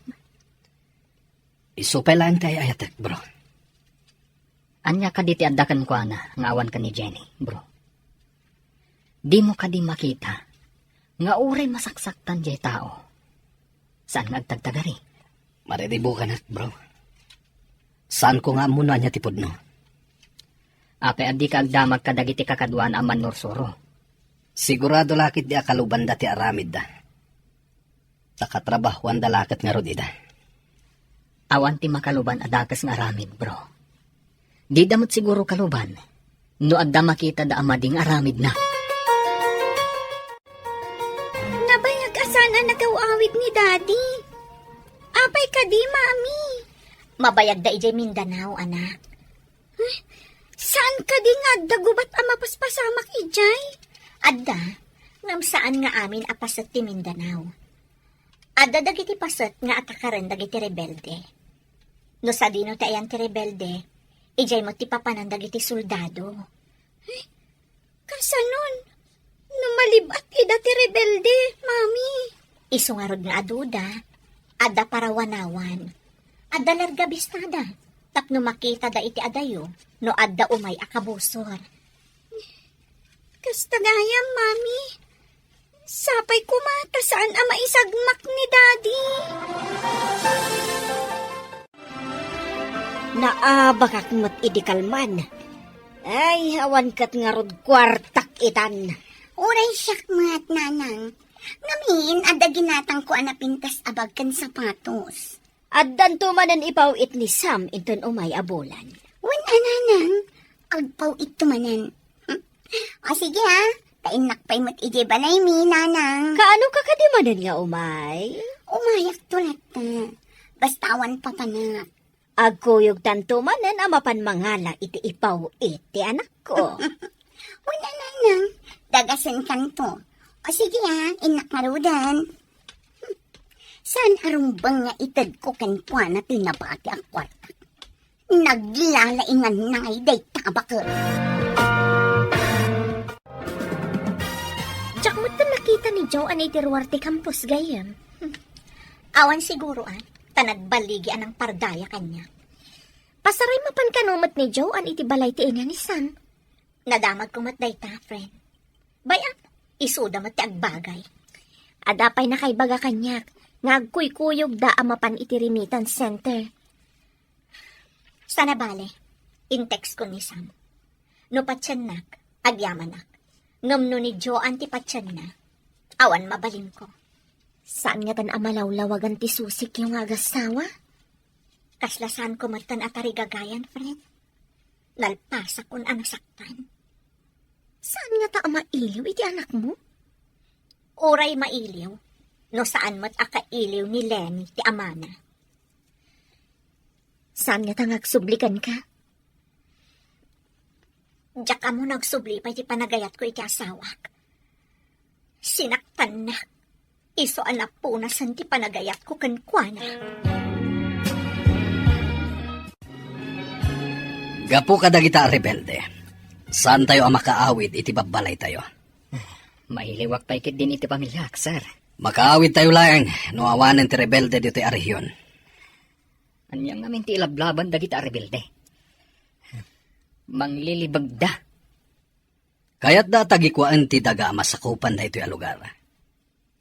Isu pay laeng ti ay-ayatek, bro. Ania kadi ti adda kenkuana nga awan ken ni Jenny, bro? Dimo kadi makita nga uray masaksaktan diay tao, saan nga agtagtagari? Mariribukanak, bro. Saanko nga ammo no ania ti pudno. Apay a dika agdamag kadagiti kakaduana a mannursuro? Sigurado la ketdi a kalubanda ti aramidda. Ta katrabahoanda la ket ngarud ida. Awan ti makaluban a dakes nga aramid, bro. Dida met siguro kaluban no adda makitada a madi nga aramidna. Nabayag a saan a nagaw-awid ni Daddy. Apay kadi, Mami? Mabayagda idiay Mindanao, anak. Saan kadi nga adda gubat a mapaspasamak idiay? Adda, ngem saan nga amin a paset ti Mindanao. Adda dagiti paset nga atakaren dagiti rebelde. No sadino ti ayan ti rebelde, idiay met ti papanan dagiti soldado. Kasanon? No malib-at ida ti rebelde, Mami? Isu ngarud nga aduda, adda parawanawan. Adda larga bistada, tapno makitada iti adayo no adda umay a kabusor. Kasta gayam, Mami. Sapay koma ta saan a maisagmak ni Daddy. Naabakak met idi kalman. Ay, awan ket ngarud kuartak itan. Uray siak met, Nanang. Ngamin, adda ginatangko a napintas a bag ken sapatos. Addanto manen ipaw-it ni Sam inton umay a bulan. Wen a, Nanang, agpaw-itto manen. O sige, a, ta innak pay met idiay balaymi, Nanang. Kaano ka kadi manen nga umay? Umayakto latta. Basta awan papanak. Agkuyogtanto manen a mapan mangala iti ipaw-it ti anakko. Wen a, Nanang, dagasenkanto. O sige, a, innak ngaruden. Saan a rumbeng nga itedko kenkuana ti nabati a kuarta. Naglalaingan ngay dayta a baket. Diak met nakita ni Joan iti ruar ti campus gayam. Awan siguro, a, ta nagbaligi a nangpardaya kaniak. Pasaray mapan kano met ni Joan iti balay ti ina ni Sam. Nadamagko met dayta, friend. Bay-am, isuda met ti agbagay. Adda pay nakaibaga kaniak nga agkuykuyogda a mapan iti remittance center. Sana bale, in-textkon ni Sam. No patiennak, agyamanak. Ngem no ni Joan ti patienna, awan mabalinko. Saan ngatan a malawlawagan ti susik nga agassawa? Kasla saanko metten a tarigagayan, friend. Nalpasakon a nasaktan. Saan ngata a mailiw iti anakmo? Uray mailiw, no saan met a kailiw ni Lenny ti amana. Saan ngata nga agsubli kenka? Diak ammo no agsubli pay ti panagayatko iti asawak. Sinaktannak. Isu a napunasen ti panagayatko kenkuana. Gapu kadagita a rebelde, saantayo a makaawid iti babbalaytayo. Mailiwak pay ketdin iti pamiliak, sir. Makaawidtayo laeng no awanen ti rebelde ditoy a rehion. Ania ngamin ti ilablaban dagita a rebelde? Manglilibegda. Kayatda a tagikuaen ti daga a masakupan daytoy a lugar.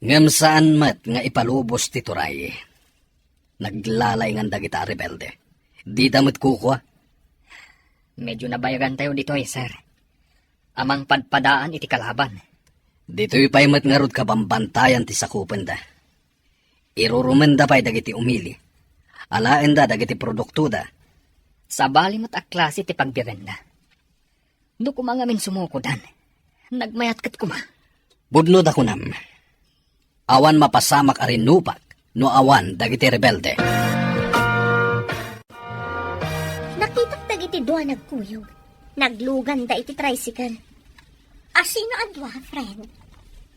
Ngem saan met nga ipalubos ti turay. Naglalaingan dagita a rebelde. Dida met kukua. Medyo nabayagantayo ditoy, sir. A mangpadpadaan iti kalaban. Ditoy pay met ngarud kabambantayan ti sakupenda. Irurumenda pay dagiti umili. Alaenda dagiti produktoda. Sabali met a klase ti pagbiaganda. No koma ngamin sumukodan, nagmayat ket koma. Pudno da kunam. Awan mapasamak a rinnupag no awan dagiti rebelde. Nakitak dagiti dua nagkuyog. Nagluganda iti tricycle. A sino a dua, friend?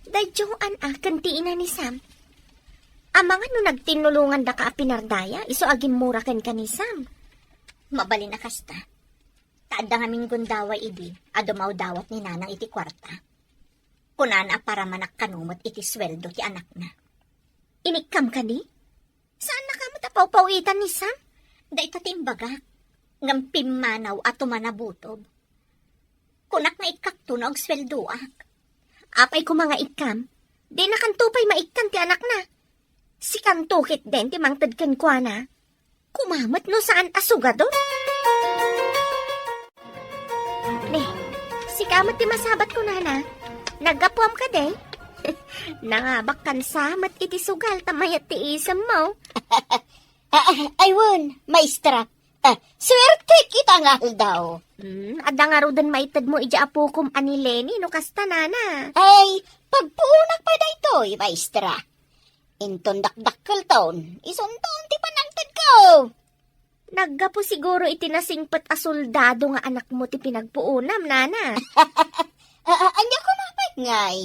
Day Joan a ken ti ina ni Sam. Amangan no nagtinnulongandaka a pinardaya isu a gimmura kenka ni Sam. Mabalin a kasta. Ta adda ngamin gundaway idi a dumawdawat ni Nanang iti kuarta. Kunana a paramanak kano met iti sueldo ti anakna. Inikkam kadi? Saannaka met a pawpawitan ni Sam? Dayta ti imbagak. Ngem pimmanaw a tumanabutob. Kunak nga ikkakto no agsueldoak. Apay koma nga ikkam? Dinakanto pay maikkan ti anakna. Sikanto ketdin ti mangted kenkuana. Koma met no saan a sugadon. Ne, sika met ti masabat ko, nana. Naggapuam kadi? Nangabakkan sa met iti sugal ta mayat ti isemmo. Ah, ah, ay wen, maestra. Ah, suerte kita nga aldaw. Hmm, adda ngaruden maited mo iti apokom a ni Lenny no kasta, nana. Ay, pagpuonak pay daytoy, maestra. Inton dakdakkelton, isunton ti panangtedko. Naggapu siguro iti nasingpet a soldado nga anakmo ti pinagpuonam, nana. Ah, ah, ania koma pay ngay?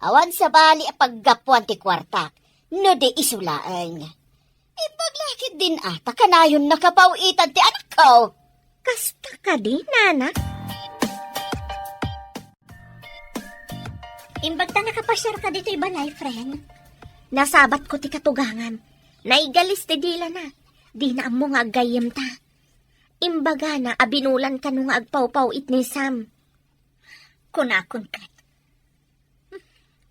Awan sabali a paggapuan ti kuartak, no di isu laeng. Imbag la ketdin a ta kanayon nakapaw-itan ti anakko. Kasta kadi, nana? Imbag ta nakapasiar ka ditoy balay, friend. Nasabat ko ti katugangam. Naigalis ti dilana. Dina ammo nga aggayyemta. Imbagana a binulan kano nga agpawpaw-it ni Sam. Kunakon ket,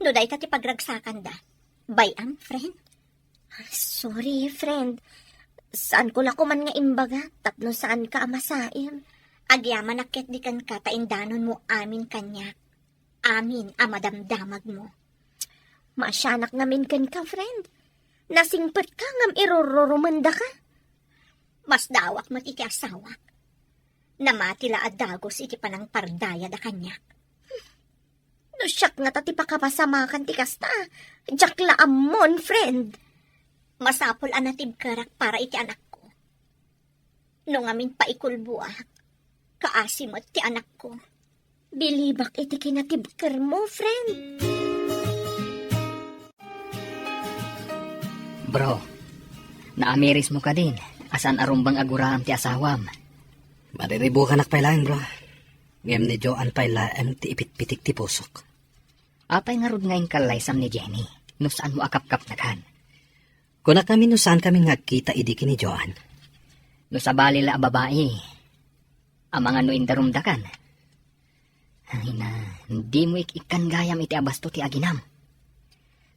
no dayta ti pagragsakanda, bay-am, friend? Sorry, friend. Saanko la koman nga imbaga tapno saanka a masaem. Agyamanak ketdi kenka ta indanonmo amin kaniak. Amin a madamdamagmo. Maasianak ngamin kenka, friend. Nasingpetka ngem irururumendaka. Masdawak met iti asawak. Namati la a dagus iti panangpardayada kaniak. No siak ngata ti pakapasamakan ti kasta, diak la ammon, friend. Masapul a natibkerak para iti anakko. No ngamin paikulboak, kaasi met ti anakko. Bilibak iti kinatibkermo, friend. Bro, naamirismo kadin a saan a rumbeng a guraem ti asawam? Mariribukanak pay laeng, bro. Ngem ni Joan pay laeng ti ipitpitik ti pusok. Apay ngarud nga inka laysam ni Jenny no saanmo a kapkapnakan? Kunak ngamin no saankami nga agkita idi ken ni Joan. No sabali la a babai, amangan no indarumdakan. Ay na, dimo ik-ikkan gayam iti abasto ti aginam.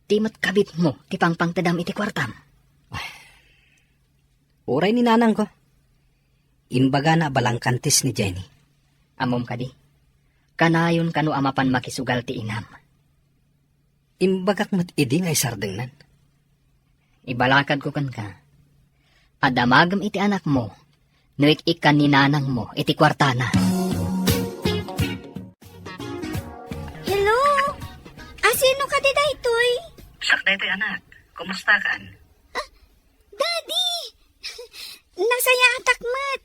Ti met kabitmo ti pangpangtedam iti kuartam. Uray ni nanangko. Imbagana a balangkantis ni Jenny. Ammom kadi? Kanayon kano a mapan makisugal ti inam. Imbagak met idi nga isardengnan. Ibalakadko kenka a damagem iti anakmo no ik-ikkan ni nanangmo iti kuartana. Hello? Asino kadi daytoy? Siak daytoy, anak. Kumustakan? Ah, Daddy! Nasayaatak met.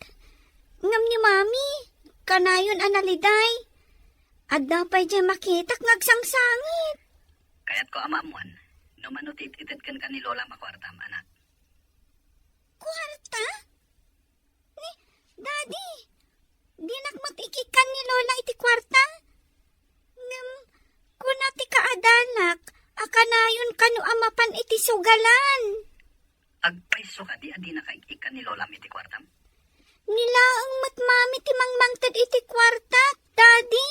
Ngem ni Mami, kanayon a naliday. Adda pay diay makitak nga agsangsangit. Kayatko a maammon no mano ti it-ited kenka ni Lolam a kuartam, anak. Kuarta? Ni, Daddy, dinak met ik-ikkan ni Lola iti kuarta. Ngem, kuna ti kaadanak a kanayon kano a mapan iti sugalan. Agpayso kadi a dinaka ik-ikkan ni Lolam iti kuartam? Ni laeng met Mami ti mangmangted iti kuarta, Daddy.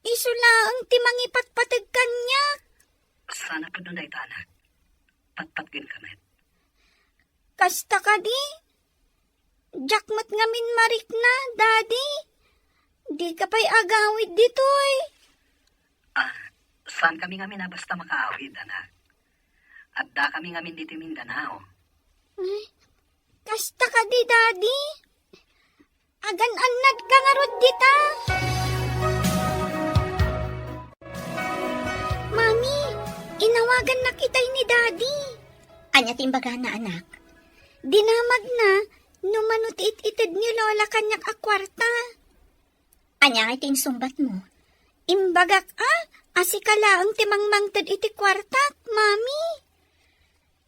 Isu laeng ti mangipatpateg kaniak. Sana pudno dayta, anak. Patpatgenka met. Kasta kadi? Diak met ngamin marikna, Daddy. Dika pay agawid ditoy. Ah, saankami ngamin a basta makaawid, anak. Addakami ngamin ditoy Mindanao. Ay, kasta kadi, Daddy? Agan-annadka ngarud dita? Mami, inawagannak itay ni Daddy. Ania ti imbagana, anak? Dinamagna no mano ti it-ited ni Lola kaniak a kuarta. Ania ngay ti insungbatmo? Imbagak a, a sika laeng ti mangmangted iti kuartak, Mami.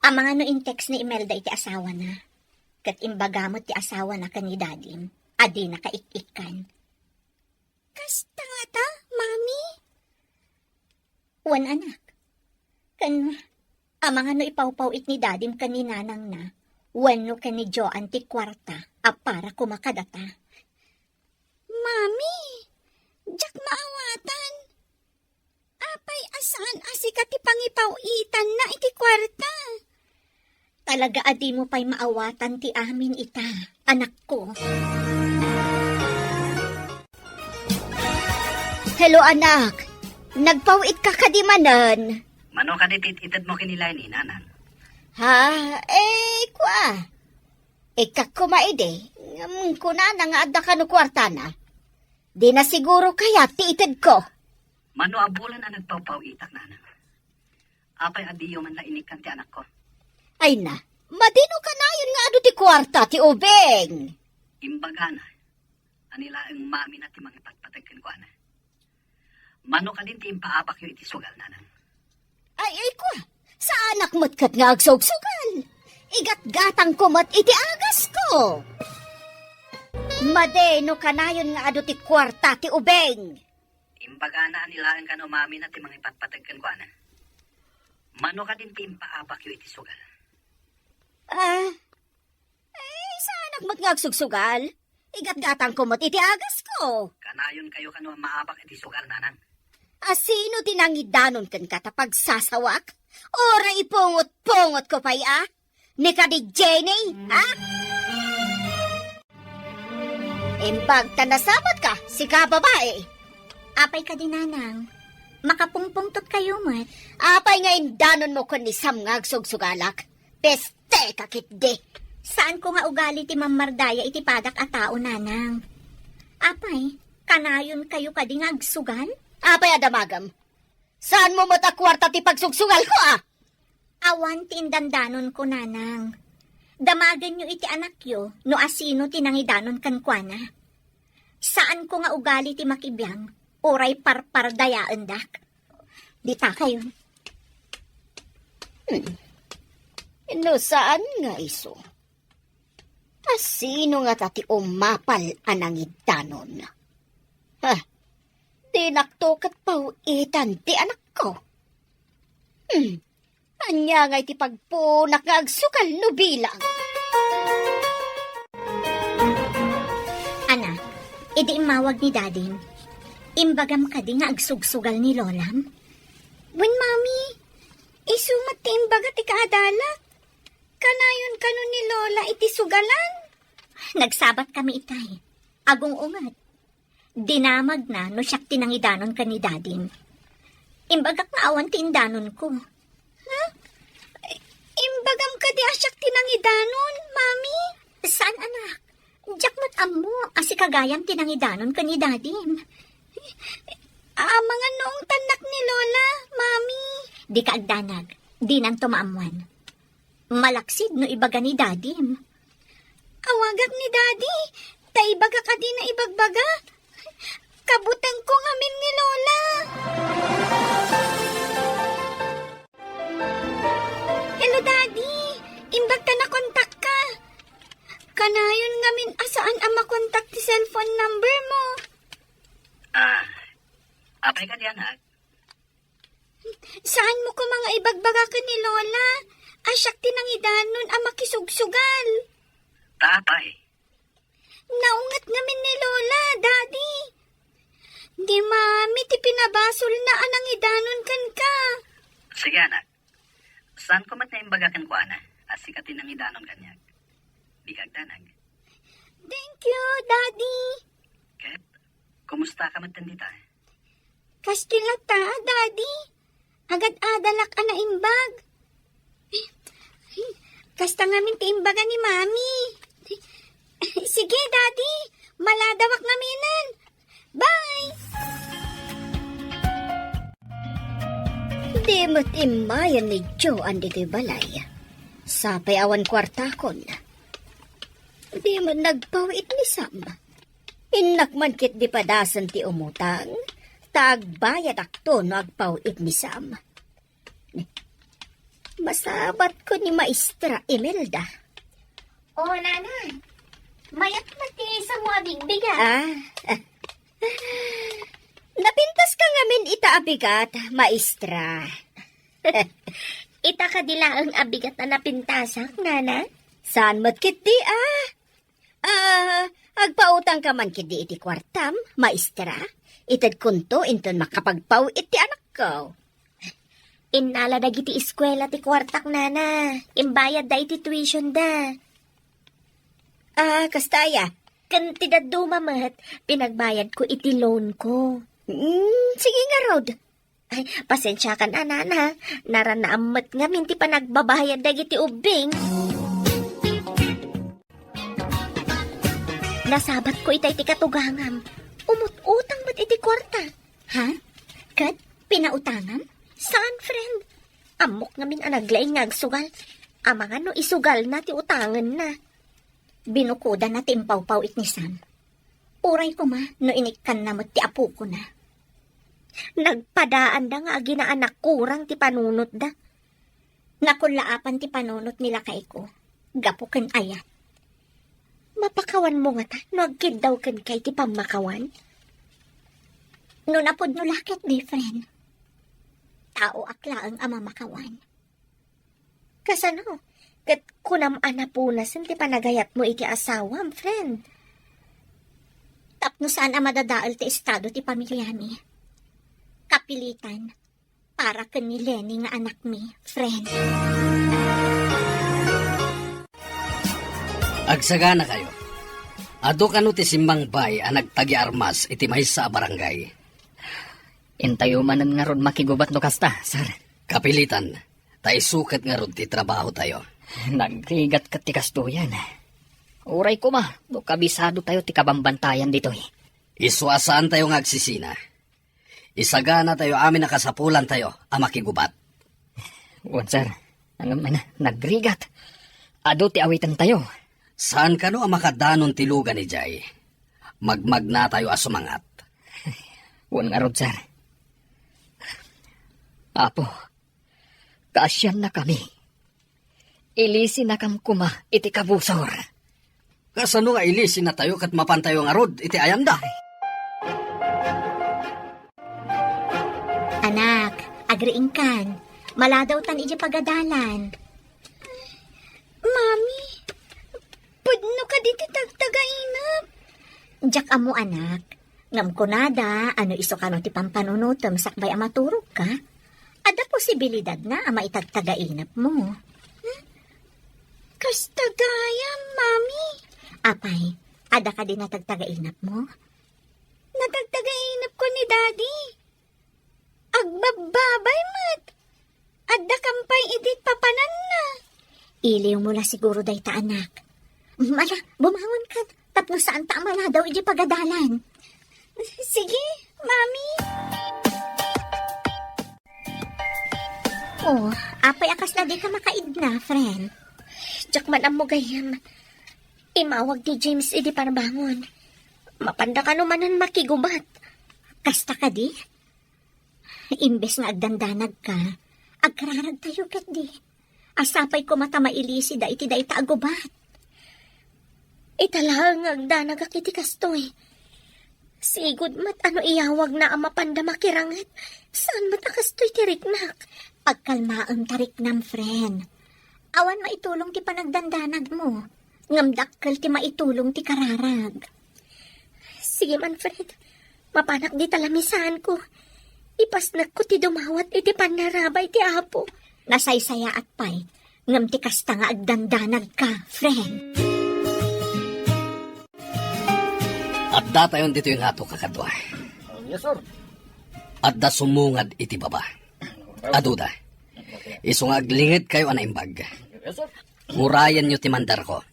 Amangan no in-text ni Imelda iti asawana. Ket imbaga met ti asawana ken ni Dadim a dinaka ik-ikkan. Kasta ngata, Mami? Wen, anak. Ken Amangan no ipawpaw-it ni Dadim ken ni Nanangna, wenno ken ni Joan ti kuarta a para koma kadata. Mami, diak maawatan. Apay a saan a sika ti pangipaw-itanna iti kuarta? Talaga a dimo pay maawatan ti amin ita, anakko. Hello, anak. Nagpaw-itka kadi manen? Mano kadi ti itedmo ken ni Lainay, Nanang? Ha? Eh, kua. Ikkak koma idi, ngem kunana nga adda kano kuartana. Dina siguro kayat ti itedko. Mano a bulan a nagpawpaw-itak, Nanang? Apay a diyo man la inikkan ti anakko? Ay na, madi no kanayon nga adu ti kuarta ti ubing. Imbagana a ni laeng mamina ti mangipatpateg kenkuana. Mano kadin ti impaabakyo iti sugal, Nanang? Ay, ay, kua, saanak met ket nga agsugsugal. Igatgatangko met iti agasko. Madi no kanayon nga adu ti kuarta ti ubing. Imbagana a ni laeng kano mamina ti mangipatpateg kenkuana. Mano kadin ti impaabakyo iti sugal? Ah, eh, saanak met nga agsugsugal. Igatgatangko met iti agasko. Kanayon kayo kano a maabak iti sugal, Nanang. A sino ti nangidanon kenka ta pagsasawak? Uray ipungot-pungotko pay a? Ni kadi Jenny, ha? Imbag ta nasabat ka, sika babai. Apay kadi, Nanang? Makapungpungtot kayo met. Apay nga indanonmo ken ni Sam nga agsugsugalak? Peste ka ketdi. Saanko nga ugali ti mammardaya iti padak a tao, Nanang. Apay, kanayon kayo kadi nga agsugal? Apay a damagem? Saanmo met a kuarta ti pagsugsugalko, a? Awan ti indandanonko, Nanang. Damagenyo iti anakyo no asino ti nangidanon kenkuana. Saanko nga ugali ti makibiang, uray parpardayaendak. Dita kayo. Hmm. No saan nga isu? A sino ngata ti umapal a nangidanon? Ha? Dinakto ket paw-itan ti anakko. Hmm. Ania ngay ti pagpunak nga agsugal no bilang? Anak, idi immawag ni Dadim, imbagam kadi nga agsugsugal ni Lolam? Wen, Mami, isu met ti imbaga ti kaadalak. Kanayon kano ni Lola iti sugalan? Nagsabat kami itay. Agung-unget. Dinamagna no siak ti nangidanon ken ni Dadim. Imbagak nga awan ti indanonko. Ha? Imbagam kadi a siak ti nangidanon, Mami? Saan, anak? Diak met ammo a sika gayam ti nangidanon ken ni Dadim. Amangan no ungtannak ni Lola, Mami. Dika agdanag. Dinanto maammuan. Malaksid no ibaga ni Dadim. Awagak ni Dadi, ta ibaga kadi nga ibagbaga. Kabutengko ngamin ni Lola. Hello, Daddy. Imbag ta nakontakka. Kanayon ngamin a saan a makontak ti cellphone number mo. Ah, apay kadi, anak? Saanmo koma nga ibagbaga ken ni Lola a siak ti nangidanon a makisugsugal? Ta apay? Naunget ngamin ni Lola, Daddy. Ni Mami ti pinabasolna a nangidanon kenka. Sige, anak. Saanko met nga imbaga kenkuana a sika ti nangidanon kaniak? Dika agdanag. Thank you, Daddy. Ket, kumusta ka met dita? Kasta latta, Daddy. Agad-adalak a naimbag. Kasta ngamin ti imbaga ni Mami. Sige, Daddy. Maladawak ngaminen. Bye! Di met immayen ni Joan ditoy balay. Sapay awan kuartakon. Di met nagpaw-it ni Sam. Innak man ketdi padasen ti umutang, ta agbayadakto no agpaw-it ni Sam. Masabatko ni Maestra Imelda. O, Nanang, mayat met ti samo a bigbigat. Ah, napintas ka ngamin ita a bigat, Maestra. Ita kadi laeng a bigat a napintasak, nana? Saan met ketdi, a? A, agpautangka man ketdi iti kuartam, maestra? Itedkonto inton makapagpau-it ti anakko. Innala dagiti eskuela ti kuartak, nana. Imbayadda iti tuitionda. A, kasta aya? Ken ti dadduma met, pinagbayadko iti loanko. Mm, sige ngarud. Ay, pasensiakan a, nana. Narannaam met ngamin ti panagbabayad dagiti ubbing. Nasabatko itay ti katugangam. Umut-utang met iti kuarta. Ha? Ket pinautangam? Saan, friend? Ammok ngamin a naglaing nga agsugal. Amangan no isugalna ti utangenna. Binukodana ti impawpaw-it ni Sam. Uray koma no inikkanna met ti apokona. Nagpadaanda nga aginaanak kurang ti panunotda. Nakullaapan ti panunot ni lakayko, gapu ken ayat. Mapakawanmo ngata no agkiddaw kenka iti pammakawan? No napudno la ketdi, friend. Taoak laeng a mamakawan. Kasano? Ket kunam a napunasen ti panagayatmo iti asawam, friend. Tapno saan a madadael ti estado ti pamiliami. Kapilitan, para ken ni Lenny nga anakmi, friend. Agsaganakayo. Adu kano ti simmangbay a nagtagiarmas iti maysa a barangay? Intayo manen ngarud makigubat no kasta, sir. Kapilitan, ta isu ket ngarud ti trabahotayo. Nagrigat ket ti kastoyen. Uray koma, no kabisadotayo ti kabambantayan ditoy. Isu a saantayo nga agsisina. Isaganatayo amin a kasapulantayo a makigubat. Wen, sir. Ngem, nagrigat. Adu ti awitentayo. Saan kano a makadanon ti lugan idiay? Magmagnatayo a sumangat. Wen ngarud, sir. Apo, kaasiannakami. Ilisinakam koma iti kabusor. Kasano nga ilisinatayo ket mapantayo ngarud iti ayanda? Anak, agriingkan. Maladawtan iti pagadalan. Mami, pudno kadi ti tagtagainep? Diak ammo, anak. Ngem kunada a no isu kano ti pampanunotem sakbay a maturogka, adda posibilidadna a maitagtagainepmo. Hmm? Kasta gayam, Mami. Apay, adda kadi natagtagainepmo? Natagtagainepko ni Daddy. Agbabbabay met. Adda kampay idi papananna. Iliwmo la siguro dayta, anak. Ala, bumangon ka, tapno saanta a maladaw idi pagadalan. Sige, Mami. Oh, apay a kasla dika makaidna, friend? Diak man ammo gayam. Imawag ti James idi parbangon. Mapanda kano manen makigubat. Kasta kadi? Imbes nga agdandanagka, agkararagtayo ketdi. Sapay koma ta mailisida iti dayta a gubat. Ita laeng nga agdanagak iti kastoy. Sigud met a no iyawagna a mapanda makiranget, saan met a kastoy ti riknak. Pagkalmaem ta riknam, friend. Awan maitulong ti panagdandanagmo. Ngem dakkel ti maitulong ti kararag. Sige man, friend. Mapanak dita lamisaanko. Ipasnekko ti dumawat iti pannarabay ti Apo. Nasaysayaat pay. Ngem ti kasta nga agdandanagka, friend. Adda tayon ditoy nga ato, kakadua. Yes, sir. Adda sumungad iti baba. Aduda. Isu nga aglingedkayo a naimbag. Yes, sir. Urayenyo ti mandarko.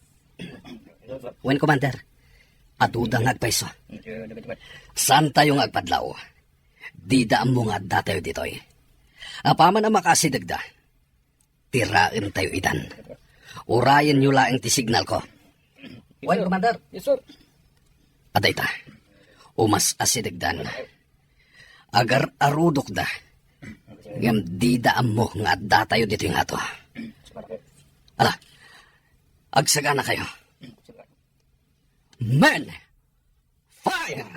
Wen, Commander, aduda nga agpayso. Saantayo nga agpadlaw. Dida ammo nga adda tayo ditoy. Apaman a makaasidegda, tiraentayo idan. Urayenyo laeng ti signal ko. Wen, Commander. Yes, sir. Adda ita. Umas-asidegdan. Agar-arudokda. Ngem dida ammo nga adda tayo ditoy nga ato. Ala, agsagana kayo. Men! Fire!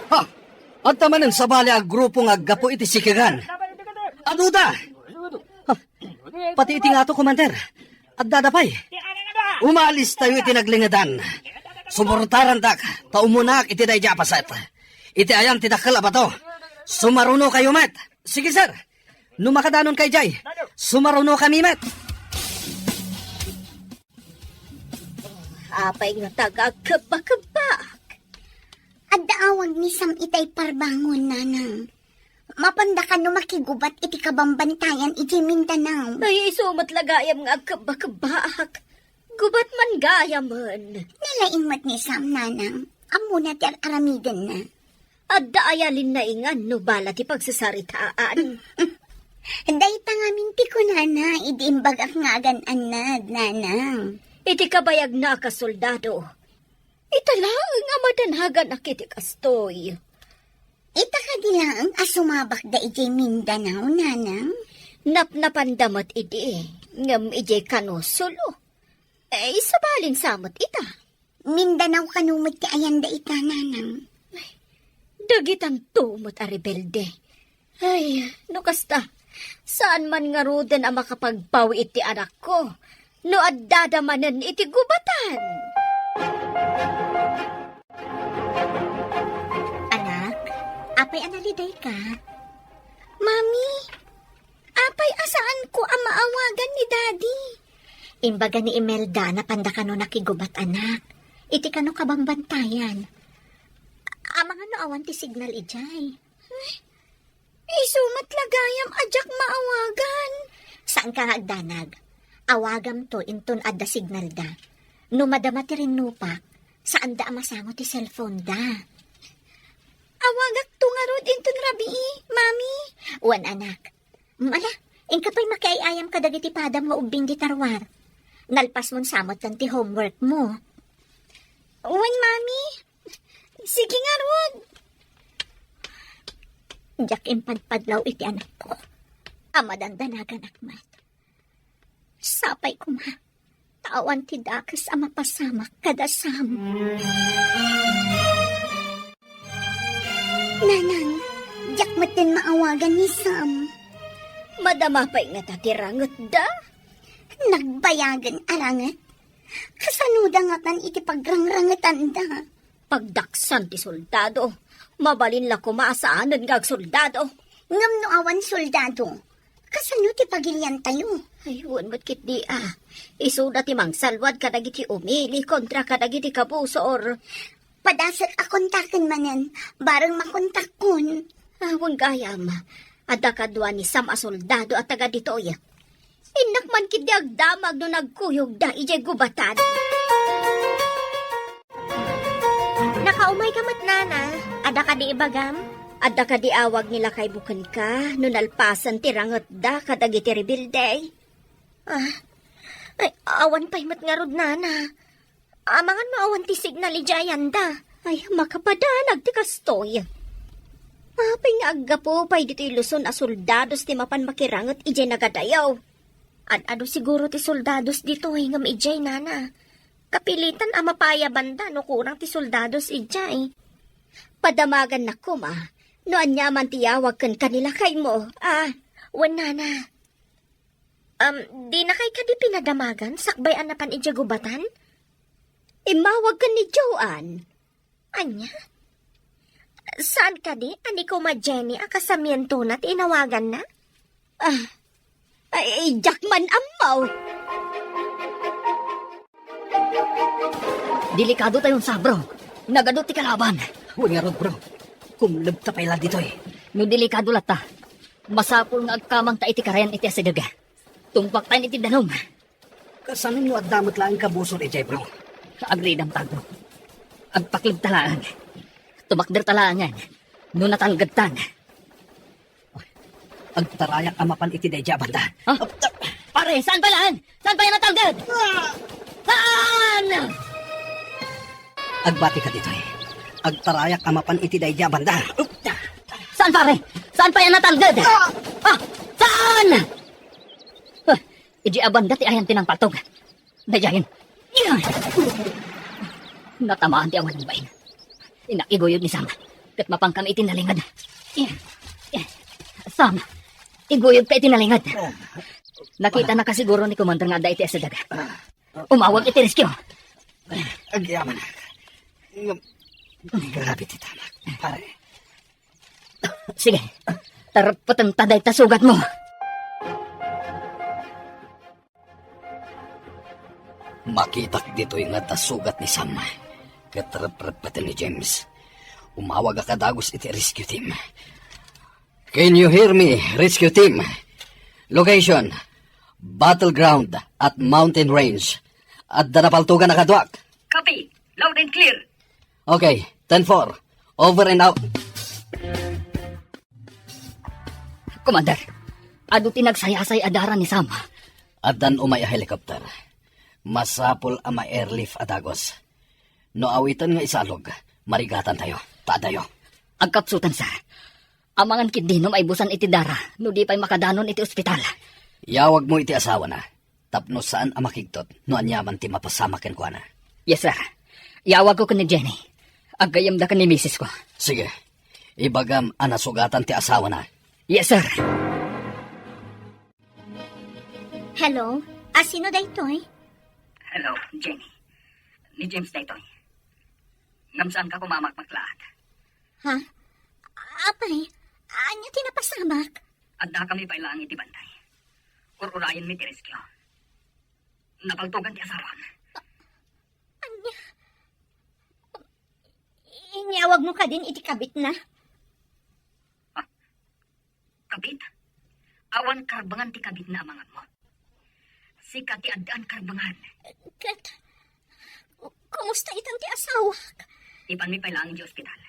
Ha! Adda manen sabali a grupo nga aggapu iti sikegan. Aduda! Ha, pati iti ngato, Commander. Addada pay. Umalistayo iti naglingedan. Suportarandak, ta umunaak iti daydi a paset. Iti ayan ti dakkel a bato. Sumarunokayo met. Sige, sir. No makadanonka idiay, sumarunokami met. Apay ngata nga agkebba-kebbak? Adda awag ni Sam itay parbangon, nanang. Mapanda kano makigubat iti kabambantayan idiay Mindanao. Ay, isu met la gayam nga agkebba-kebbaak. Gubat man gayamen. Nalaing met ni Sam, nanang. Ammona ti ar-aramidenna. Adda aya linnaingan no bala ti pagsasaritaan. Dayta ngamin ti kunana idi imbagak nga agan-annad, nanang. Iti kabayagna a kasoldado, ita laeng a madanaganak iti kastoy. Ita kadi laeng a sumabakda idiay Mindanao, nanang? Napnapanda met idi, ngem idiay kano solo. Eh, sabalin sa met ita. Mindanao kano met ti ayanda ita, nanang? Dagitanto met a rebelde. Ay, no kasta, saan man ngaruden a makapagpawi iti anakko no addada manen iti gubatan. Anak, apay a nalidayka? Mami, apay a saanko a maawagan ni Daddy? Imbaga ni Imelda a napanda kano nakigubat, anak. Iti kano kabambantayan. Amangan no awan ti signal idiay. Isu met la gayam a diak maawagan. Saanka nga agdanag. Awagamto inton adda signalda. No madama ti rinnupak, saanda a masango ti cellphoneda. Awagakto ngarud inton rabii, Mami. Wen, anak. Mm, ala, inka pay makiay-ayam kadagiti padam nga ubbing dita ruar. Nalpasmon sa met ti homeworkmo. Wen, Mami. Sige ngarud. Diak impadpadlaw iti anakko a madandanaganak met. Sapay koma ta awan ti dakes a mapasamak kada Sam. Nanang, diak metten maawagan ni Sam. Madama pay ngata ti rangetda? Nagbayagen a ranget? Kasanoda ngatan iti pagrangrangetanda? Pagdaksan ti soldado. Mabalin la koma a saanen nga agsoldado. Ngem no awan soldado, kasano ti pagiliantayo? Ay, wen met ketdi a. Isuda ti mangsalwad kadagiti umili kontra kadagiti kabusor. Padasek a kontaken manen, bareng makontakkon. Awan gayam, adda kadua ni Sam a soldado a taga ditoy. Innak man ketdi agdamag no nagkuyogda idiay gubatan. Nakaumayka met, nana. Adda kadi ibagam? Adda kadi awag ni lakaymo kenka no nalpasen ti rangetda kadagiti rebelde? Ah, ay, awan pay met ngarud, nana. Amangan no awan ti signal idiay ayanda. Ay, makapadanag ti kastoy. Apay nga aggapu pay ditoy Luzon a soldados ti mapan makiranget idiay nagadayaw? Ad-adu siguro ti soldados ditoy ngem idiay, nana. Kapilitan a mapayabanda no kurang ti soldados idiay. Padamagannak koma no ania man ti yawag kenka ni lakaymo. Ah, wen, nana. Um, dinakay kadi pinadamagan sakbay a napan idiay gubatan? Immawag ken ni Joan. Ania? Saan kadi a ni Kuma Jenny a kasamientona ti inawaganna? Ah, ay, diak man ammo. Delikado tayon sa, bro. Nagadu ti kalaban. Wen ngarud, bro. Kumlebta pay la ditoy. No delikado latta, masapul nga agkamangta iti karayan iti asideg. Tungpaktayon iti danum. Kasano no adda met laeng kabusor idiay, bro? Agridamta, bro. Agpaklebta laeng. Tumakderta laengen no natalgedtan. Agtarayak a mapan iti daydi a banda. Ha? Pare, saan pay laeng? Saan pay a natalged? Saan? Agbatika ditoy. Agtarayak a mapan iti daydi a banda. Saan, pare? Saan pay a natalged? Ah! Saan? Ah, idi a banda ti ayan ti nangpaltog. Daydiayen. Natamaan ti awan ng bain. Innak iguyod ni Sam. Ket mapankami iti nalinged. Sam, iguyodka iti nalinged. Nakitanaka siguro ni Commander nga adda iti asideg. Umawag iti rescue. Agyamanak. Ngem, grabe ti tamak, pare. Sige, tarpeten ta dayta sugatmo. Makitak ditoy nga adda sugat ni Sam, ket reprepeten ni James. Umawagak a dagus iti rescue team. Can you hear me, rescue team? Location, battleground at mountain range. Adda napaltugan a kaduak. Copy. Loud and clear. Okay, ten four. Over and out. Commander, adu ti nagsayasay a dara ni Sam. Addan umay a helicopter. Masapul a ma-airlift a dagus. No awiten nga isalog, marigatantayo. Ta adayo. Agkapsutan, sir. Amangan ketdi no maibusan iti dara, no di pay makadanon iti ospital. Yawagmo iti asawana, tapno saan a makigtot no aniaman ti mapasamak kenkuana. Yes, sir. Yawagko ken ni Jenny. Aggayyemda ken ni misis ko. Sige. Ibagam a nasugatan ti asawana. Yes, sir. Hello? A, sino daytoy? Hello, Jenny. Ni James daytoy. Ngem saanka koma a makmaklaat. Ha? Apay, ania ti napasamak? Addakami pay laeng iti bantay. Ur-urayenmi ti rescue. Napaltugan ti asawam. Ania? Inyawagmo kadin iti kabitna? Ah, kabit? Awan karbengan ti kabitna a manganmo. Sika ti addaan karbengan. Ket, kumusta itan ti asawak? Ipanmi pay laeng idiay ospital.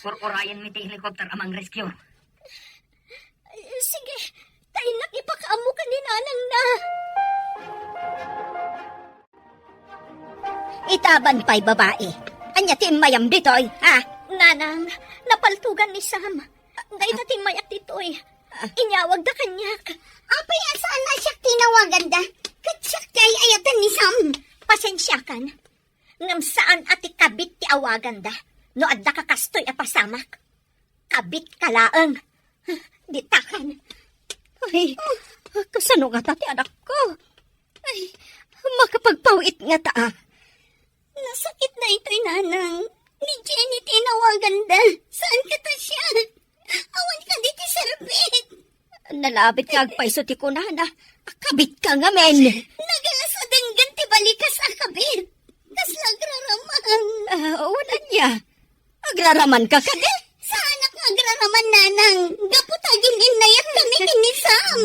Ur-urayenmi ti helicopter a mang-rescue. Sige, ta innak ipakaammo ken ni nanangna. Itaban pay, babai. Ania ti immayam ditoy, ha? Nanang, napaltugan ni Sam. Dayta ti immayak ditoy. Inyawagda kaniak. Apay a saan a siak ti inawaganda? Ket siak ti ay-ayatan ni Sam. Pasensiakan. Ngem saan a ti kabit ti awaganda no adda ka kastoy a pasamak. Kabit ka laeng. Ditakan. Ay, kasano ngata ti anakko? Ay, makapagpaw-it ngata, a. Nasakit daytoy, nanang. Ni Jenny ti inawaganda. Saan kata siak? Awan kadi ti serbit. Nalabit nga agpayso ti kunana. Akabit ka ngamin. Nagalas a denggen ti balikas a kabit. Kasla agraraman. Ah, wen ania? Agraraman ka kadi? Saanak nga agraraman, nanang. Gapu ta agin-innayak kami ken ni Sam.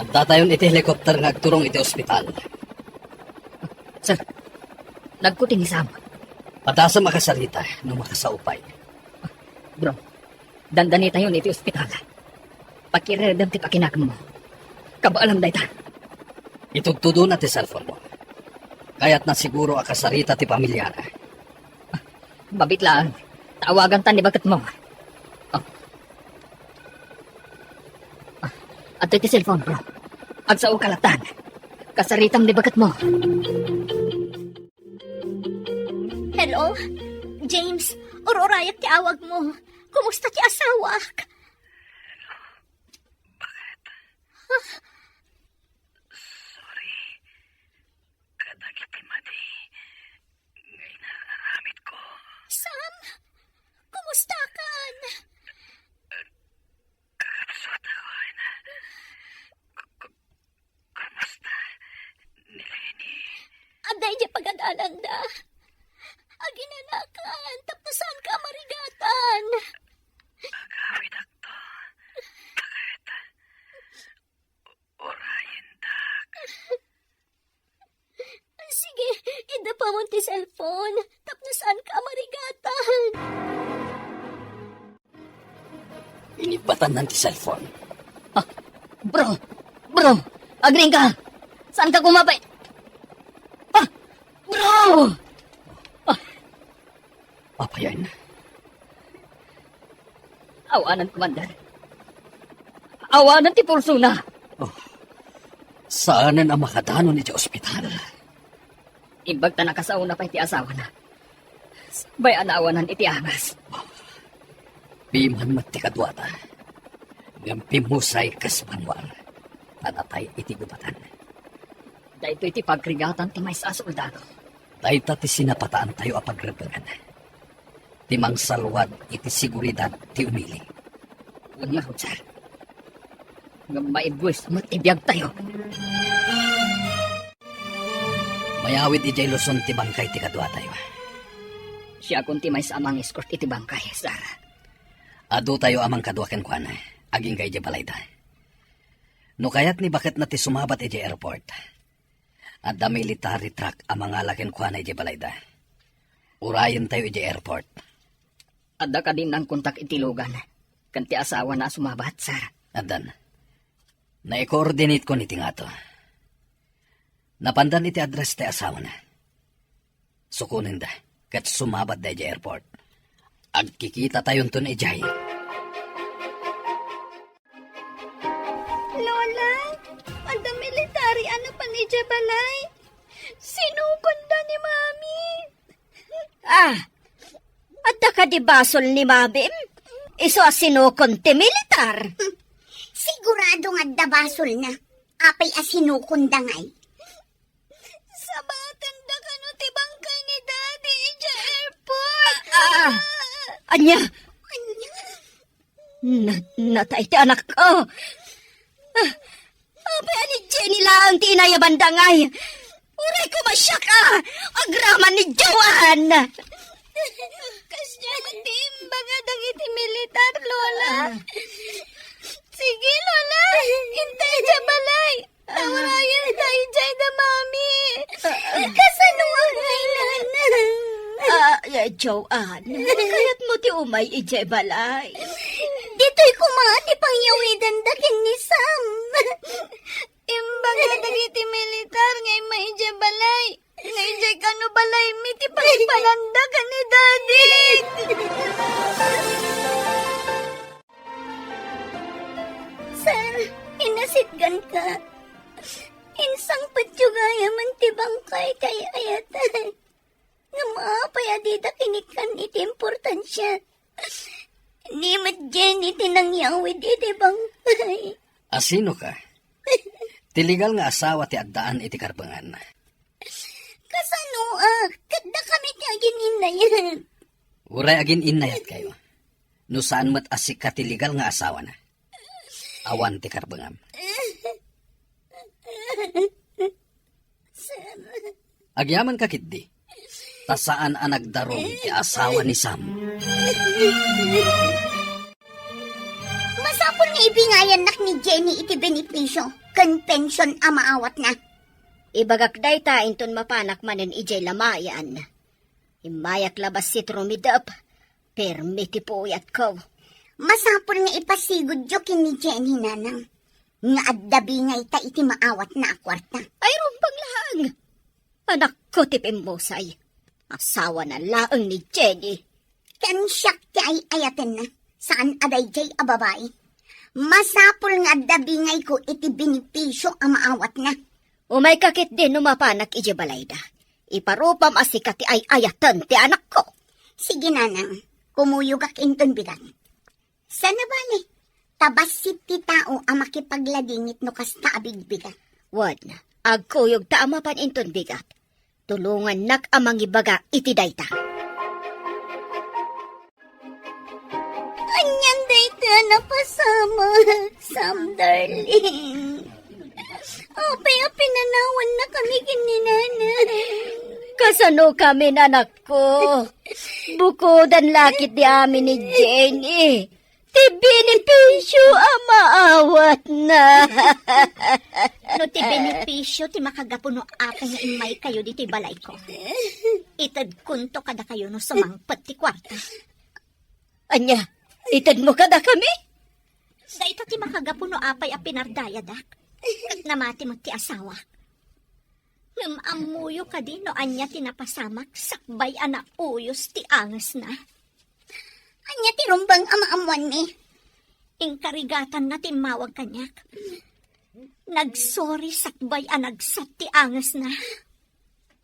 Addatayon iti helicopter nga agturong iti ospital. Sir, nagkuti ni Sam. Padasem a kasarita no makasao pay. Bro, dandanitayon iti ospital. Pakiredem ti pakinakemmo. Kabaelam dayta. Itudtudona ti cellphone mo. Kayatna siguro a kasarita ti pamiliana. Mabit laeng. Tawaganta ni baketmo. Oh. Ah, adtoy ti cellphone, bro. Agsaoka latan. Kasaritam ni baketmo. Hello? James, ur-urayak ti awagmo. Kumusta ti asawak? Bakit? Sorry kadagiti madi nga inararamidko. Sam, kumustakan? Kakabsat ako, ina. Ku-, ku-, kumusta ni Lenny? Adda idiay pagad-alanda. Aginanakan, tapno saanka a marigatan. Agawidakto. Bakit? Urayendak. Sige, idapamon ti cellphone, tapno saanka a marigatan. Inibatannan ti cellphone. Ah, bro, bro, agriingka. Saanka koma pay? Ah, bro! Ah, Apayen? Awanen, Commander. Awanen ti pulsona. Oh, saanen a makadanon iti ospital. Imbag ta nakasaona pay ti asawana. Sakbay a naawanan iti angas. Piman met ti kaduada. Ngem pimmusay kas banwar. Ta natay iti gubatan. Daytoy ti pagrigatan ti maysa a soldado. Dayta ti sinapataantayo a pagrebbengan. Ti mangsalwad iti seguridad ti umili. Ania, Roger? Ngem maibus met ti biagtayo. Mayawid idiay Luzon ti bangkay ti kaduatayo. Siakon ti maysa a mang-escort iti bangkay, sir. Adutayo a mangkadua kenkuana, agingga idiay balayda. No kayat ni baketna ti sumabat idiay airport, adda military truck a mangala kenkuana idiay balayda. Urayentayo idiay airport. Adda kadi nangkontak iti lugan ken ti asawana a sumabat, sir? Addan. Naikoordinatekon iti ngato. Napandan iti address ti asawana. Sukonenda ket sumabatda idiay airport. Agkikitatayonton idiay. Lola, adda military a napan idiay balay. Sinukon da ni Mami. Ah, adda kadi basol ni Mabim? Isu a sinukon ti militar. Sigurado nga adda basolna. Apay a sinukon da ngay? Sabatenda kano ti bangkay ni Daddy idiay airport. Ah, ah. Ania? Ania? Na-, natay ti anakko. Ah, apay a ni Jenny laeng ti inayabanda ngay? Uray ko masiak a agraman ni Joan. Kasdiay ti imbaga dagiti militar, Lola. Ah. Sige, Lola. Intay idiay balay. Taurayen ta idiay da, Mami. Kasano a kailangan? Ah, ya, Joan, kayatmo ti umay idiay balay? Ditoy koma ti pangyawidenda ken ni Sam. Imbaga dagiti militar nga immay idiay balay. Nga idiay kano balaymi ti pangipalanda ken ni Daddy. Sir, inasitganka. Insangpetyo gayamen ti bangkay ti ay-ayatay. Ngem apay a dida kinikkan iti importansia? Ni met Jenny ti nangyawid iti bangkay. Asinoka? Ti legal nga asawa ti addaan iti karbengan. Kasano a? Ket dakami ti agin-innayat. Uray agin-innayatkayo. No saan met a sika ti legal nga asawana. Awan ti karbengam. Sir. Agyamanka ketdi. Ta saan a nagdarum ti asawa ni Sam. Masapul nga ibingayannak ni Jenny iti benepisio ken pension a maawatna. Ibagak dayta inton mapanak manen idiay lamayan. Immayak la bassit rumidep, permi ti puyatko. Masapul nga ipasigudyo ken ni Jenny, nanang, nga adda bingayta iti maawatna a kuarta. Ay, rumbeng laeng! Anakko ti pimmusay. Asawana laeng ni Jenny. Ken siak ti ay-ayatenna, saan a daydiay a babai. Masapul nga adda bingayko iti benepisio a maawatna. Umayka ketdi no mapanak idiay balayda. Iparupam a sika ti ay-ayaten ti anakko. Sige, nanang, kumuyogak inton bigat. Saan a bale, ta bassit ti tao a makipagladingit no kasta a bigbigat. Wen, agkuyogta a mapan inton bigat. Tulongannak a mangibaga iti dayta. Anian dayta a napasamak, Sam darling? Apay a pinanawannakami ken ni nanang? Kasanokami, anakko? Bukodan la ketdi amin ni Jenny ti benepisio a maawatna. No ti benepisio ti makagapu no apay nga immaykayo ditoy balayko, itedkonto kadakayo no sumangpet ti kuarta. Ania, itedmo kadakami? Dayta ti makagapu no apay a pinardayadak ket namati met ti asawak. Ngem ammoyo kadi no ania ti napasamak sakbay a nauyos ti angesna? Ania ti rumbeng a maammoanmi? Inkarigatanna ti immawag kaniak. Nagsorry sakbay a nagsat ti angesna.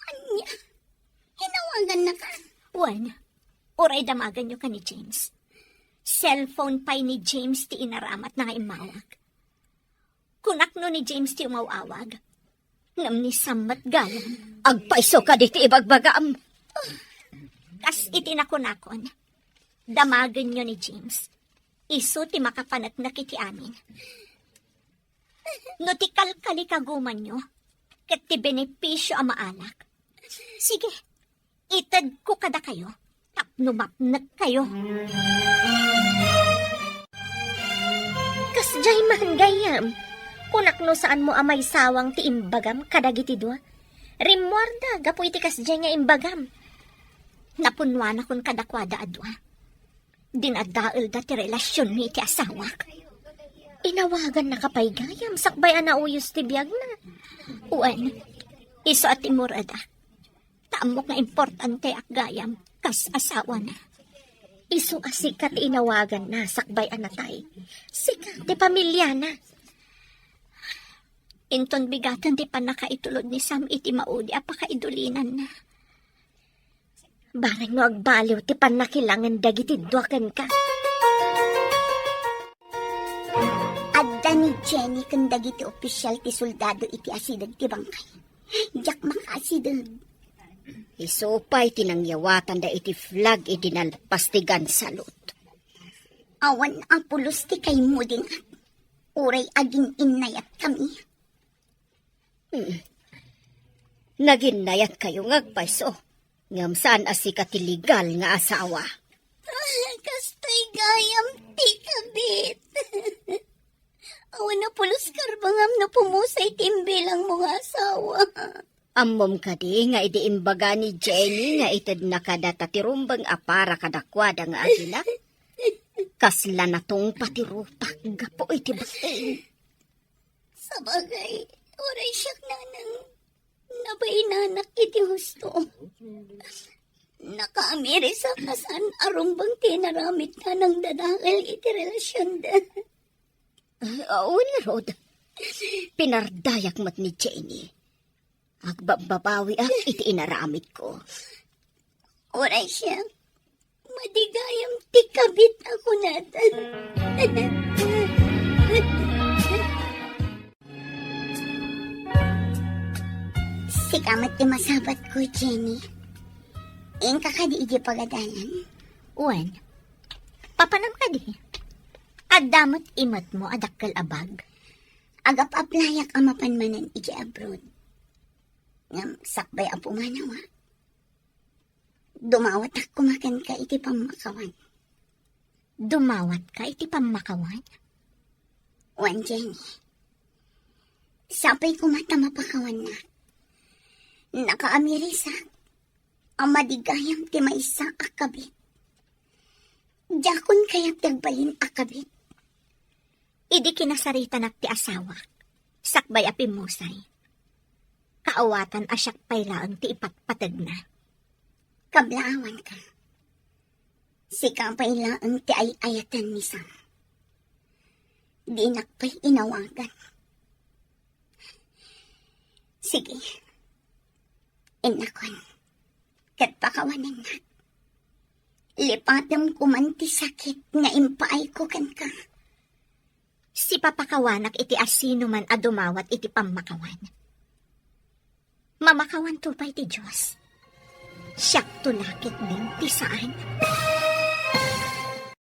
Ania? Annaka? Wen, uray damagenyo ken ni James. Cellphone pay ni James ti inaramatna nga immawag. Kunakno ni James ti umaw-awag. Ngem ni Sam met gayam. Agpayso kadi ti ibagbagam. Kas iti nakunakon, damagenyo ni James. Isu ti makapaneknek iti amin. No ti kalkalikagumanyo ket ti benepisio a maalak, sige, itedko kadakayo tapno mapnekkayo. Kasdiay man, gayyem. Kunakno saanmo a maisawang ti imbagam kadagiti dua. Rimmuarda gapu iti kasdiay nga imbagam. Napunnuanakon kadakuada a dua. Dinadaelda ti relasionmi iti asawak. Inawagannaka pay gayyem sakbay a nauyos ti biagna. Wen, isu a timmuredak. Ta ammok nga importanteak gayyem kas asawana. Isu a sika ti inawaganna sakbay a natay. Sika ti pamiliana. Inton bigaten ti pannakaitulod ni Sam iti maudi a pakaidulinanna. Bareng no agbaliw ti pannakilangen dagiti dua kenka. Adda ni Jenny ken dagiti opisial ti soldado iti asideg ti bangkay. Diak makaasideg. Isu pay ti nangyawatanda iti flag idi nalpas ti gun salute. Awan a pulos ti kaimudingak. Uray agin-innayatkami. Hmm. Naginnayatkayo nga agpayso, ngem saan a sika ti legal nga asawa. Ah, kastoy gayam ti kabit. Awan a pulos karbangam no pumusay ti imbilangmo nga asawa. Ammom kadi nga idi imbaga ni Jenny nga itedna kadata ti rumbeng a para kadakuada nga agina? Kasla natungpa ti rupak gapu iti bating. Sabagay, uray siak nanang nabainanak iti husto. Nakaamirisak a saan a rumbeng ti inaramidna nangdadael iti relasionda. Ay, wen ngarud, pinardayak met ni Jenny. Agbabbabawiak iti inaramidko. Uray siak, madi gayam ti kabit a kunada. Sika met ti masabatko, Jenny. Inka kadi idiay pagadalan? Wen, papanam kadi? Adda met imetmo a dakkel a bag. Agap-aplayak a mapan manen idiay abroad. Ngem sakbay a pumanawa, dumawatak koma kenka iti pammakawan. Dumawatka iti pammakawan? Wen, Jenny. Sapay koma ta mapakawannak. Nakaamirisak a madi gayam ti maysa a kabit. Diakon kayat ti agbalin a kabit. Idi kinasaritanak ti asawak, sakbay a pimmusay, kaawatan a siak pay laeng ti ipatpategna. Kablaawanka. Sika pay laeng ti ay-ayaten ni Sam. Dinak pay inawagan. Sige. Innakon, ket pakawanennak. Lipatem koman ti sakit nga impaayko kenka. Sipapakawanak iti asinoman a dumawat iti pammakawan. Mamakawanto pay ti Dios. Siakto la ketdin ti saan.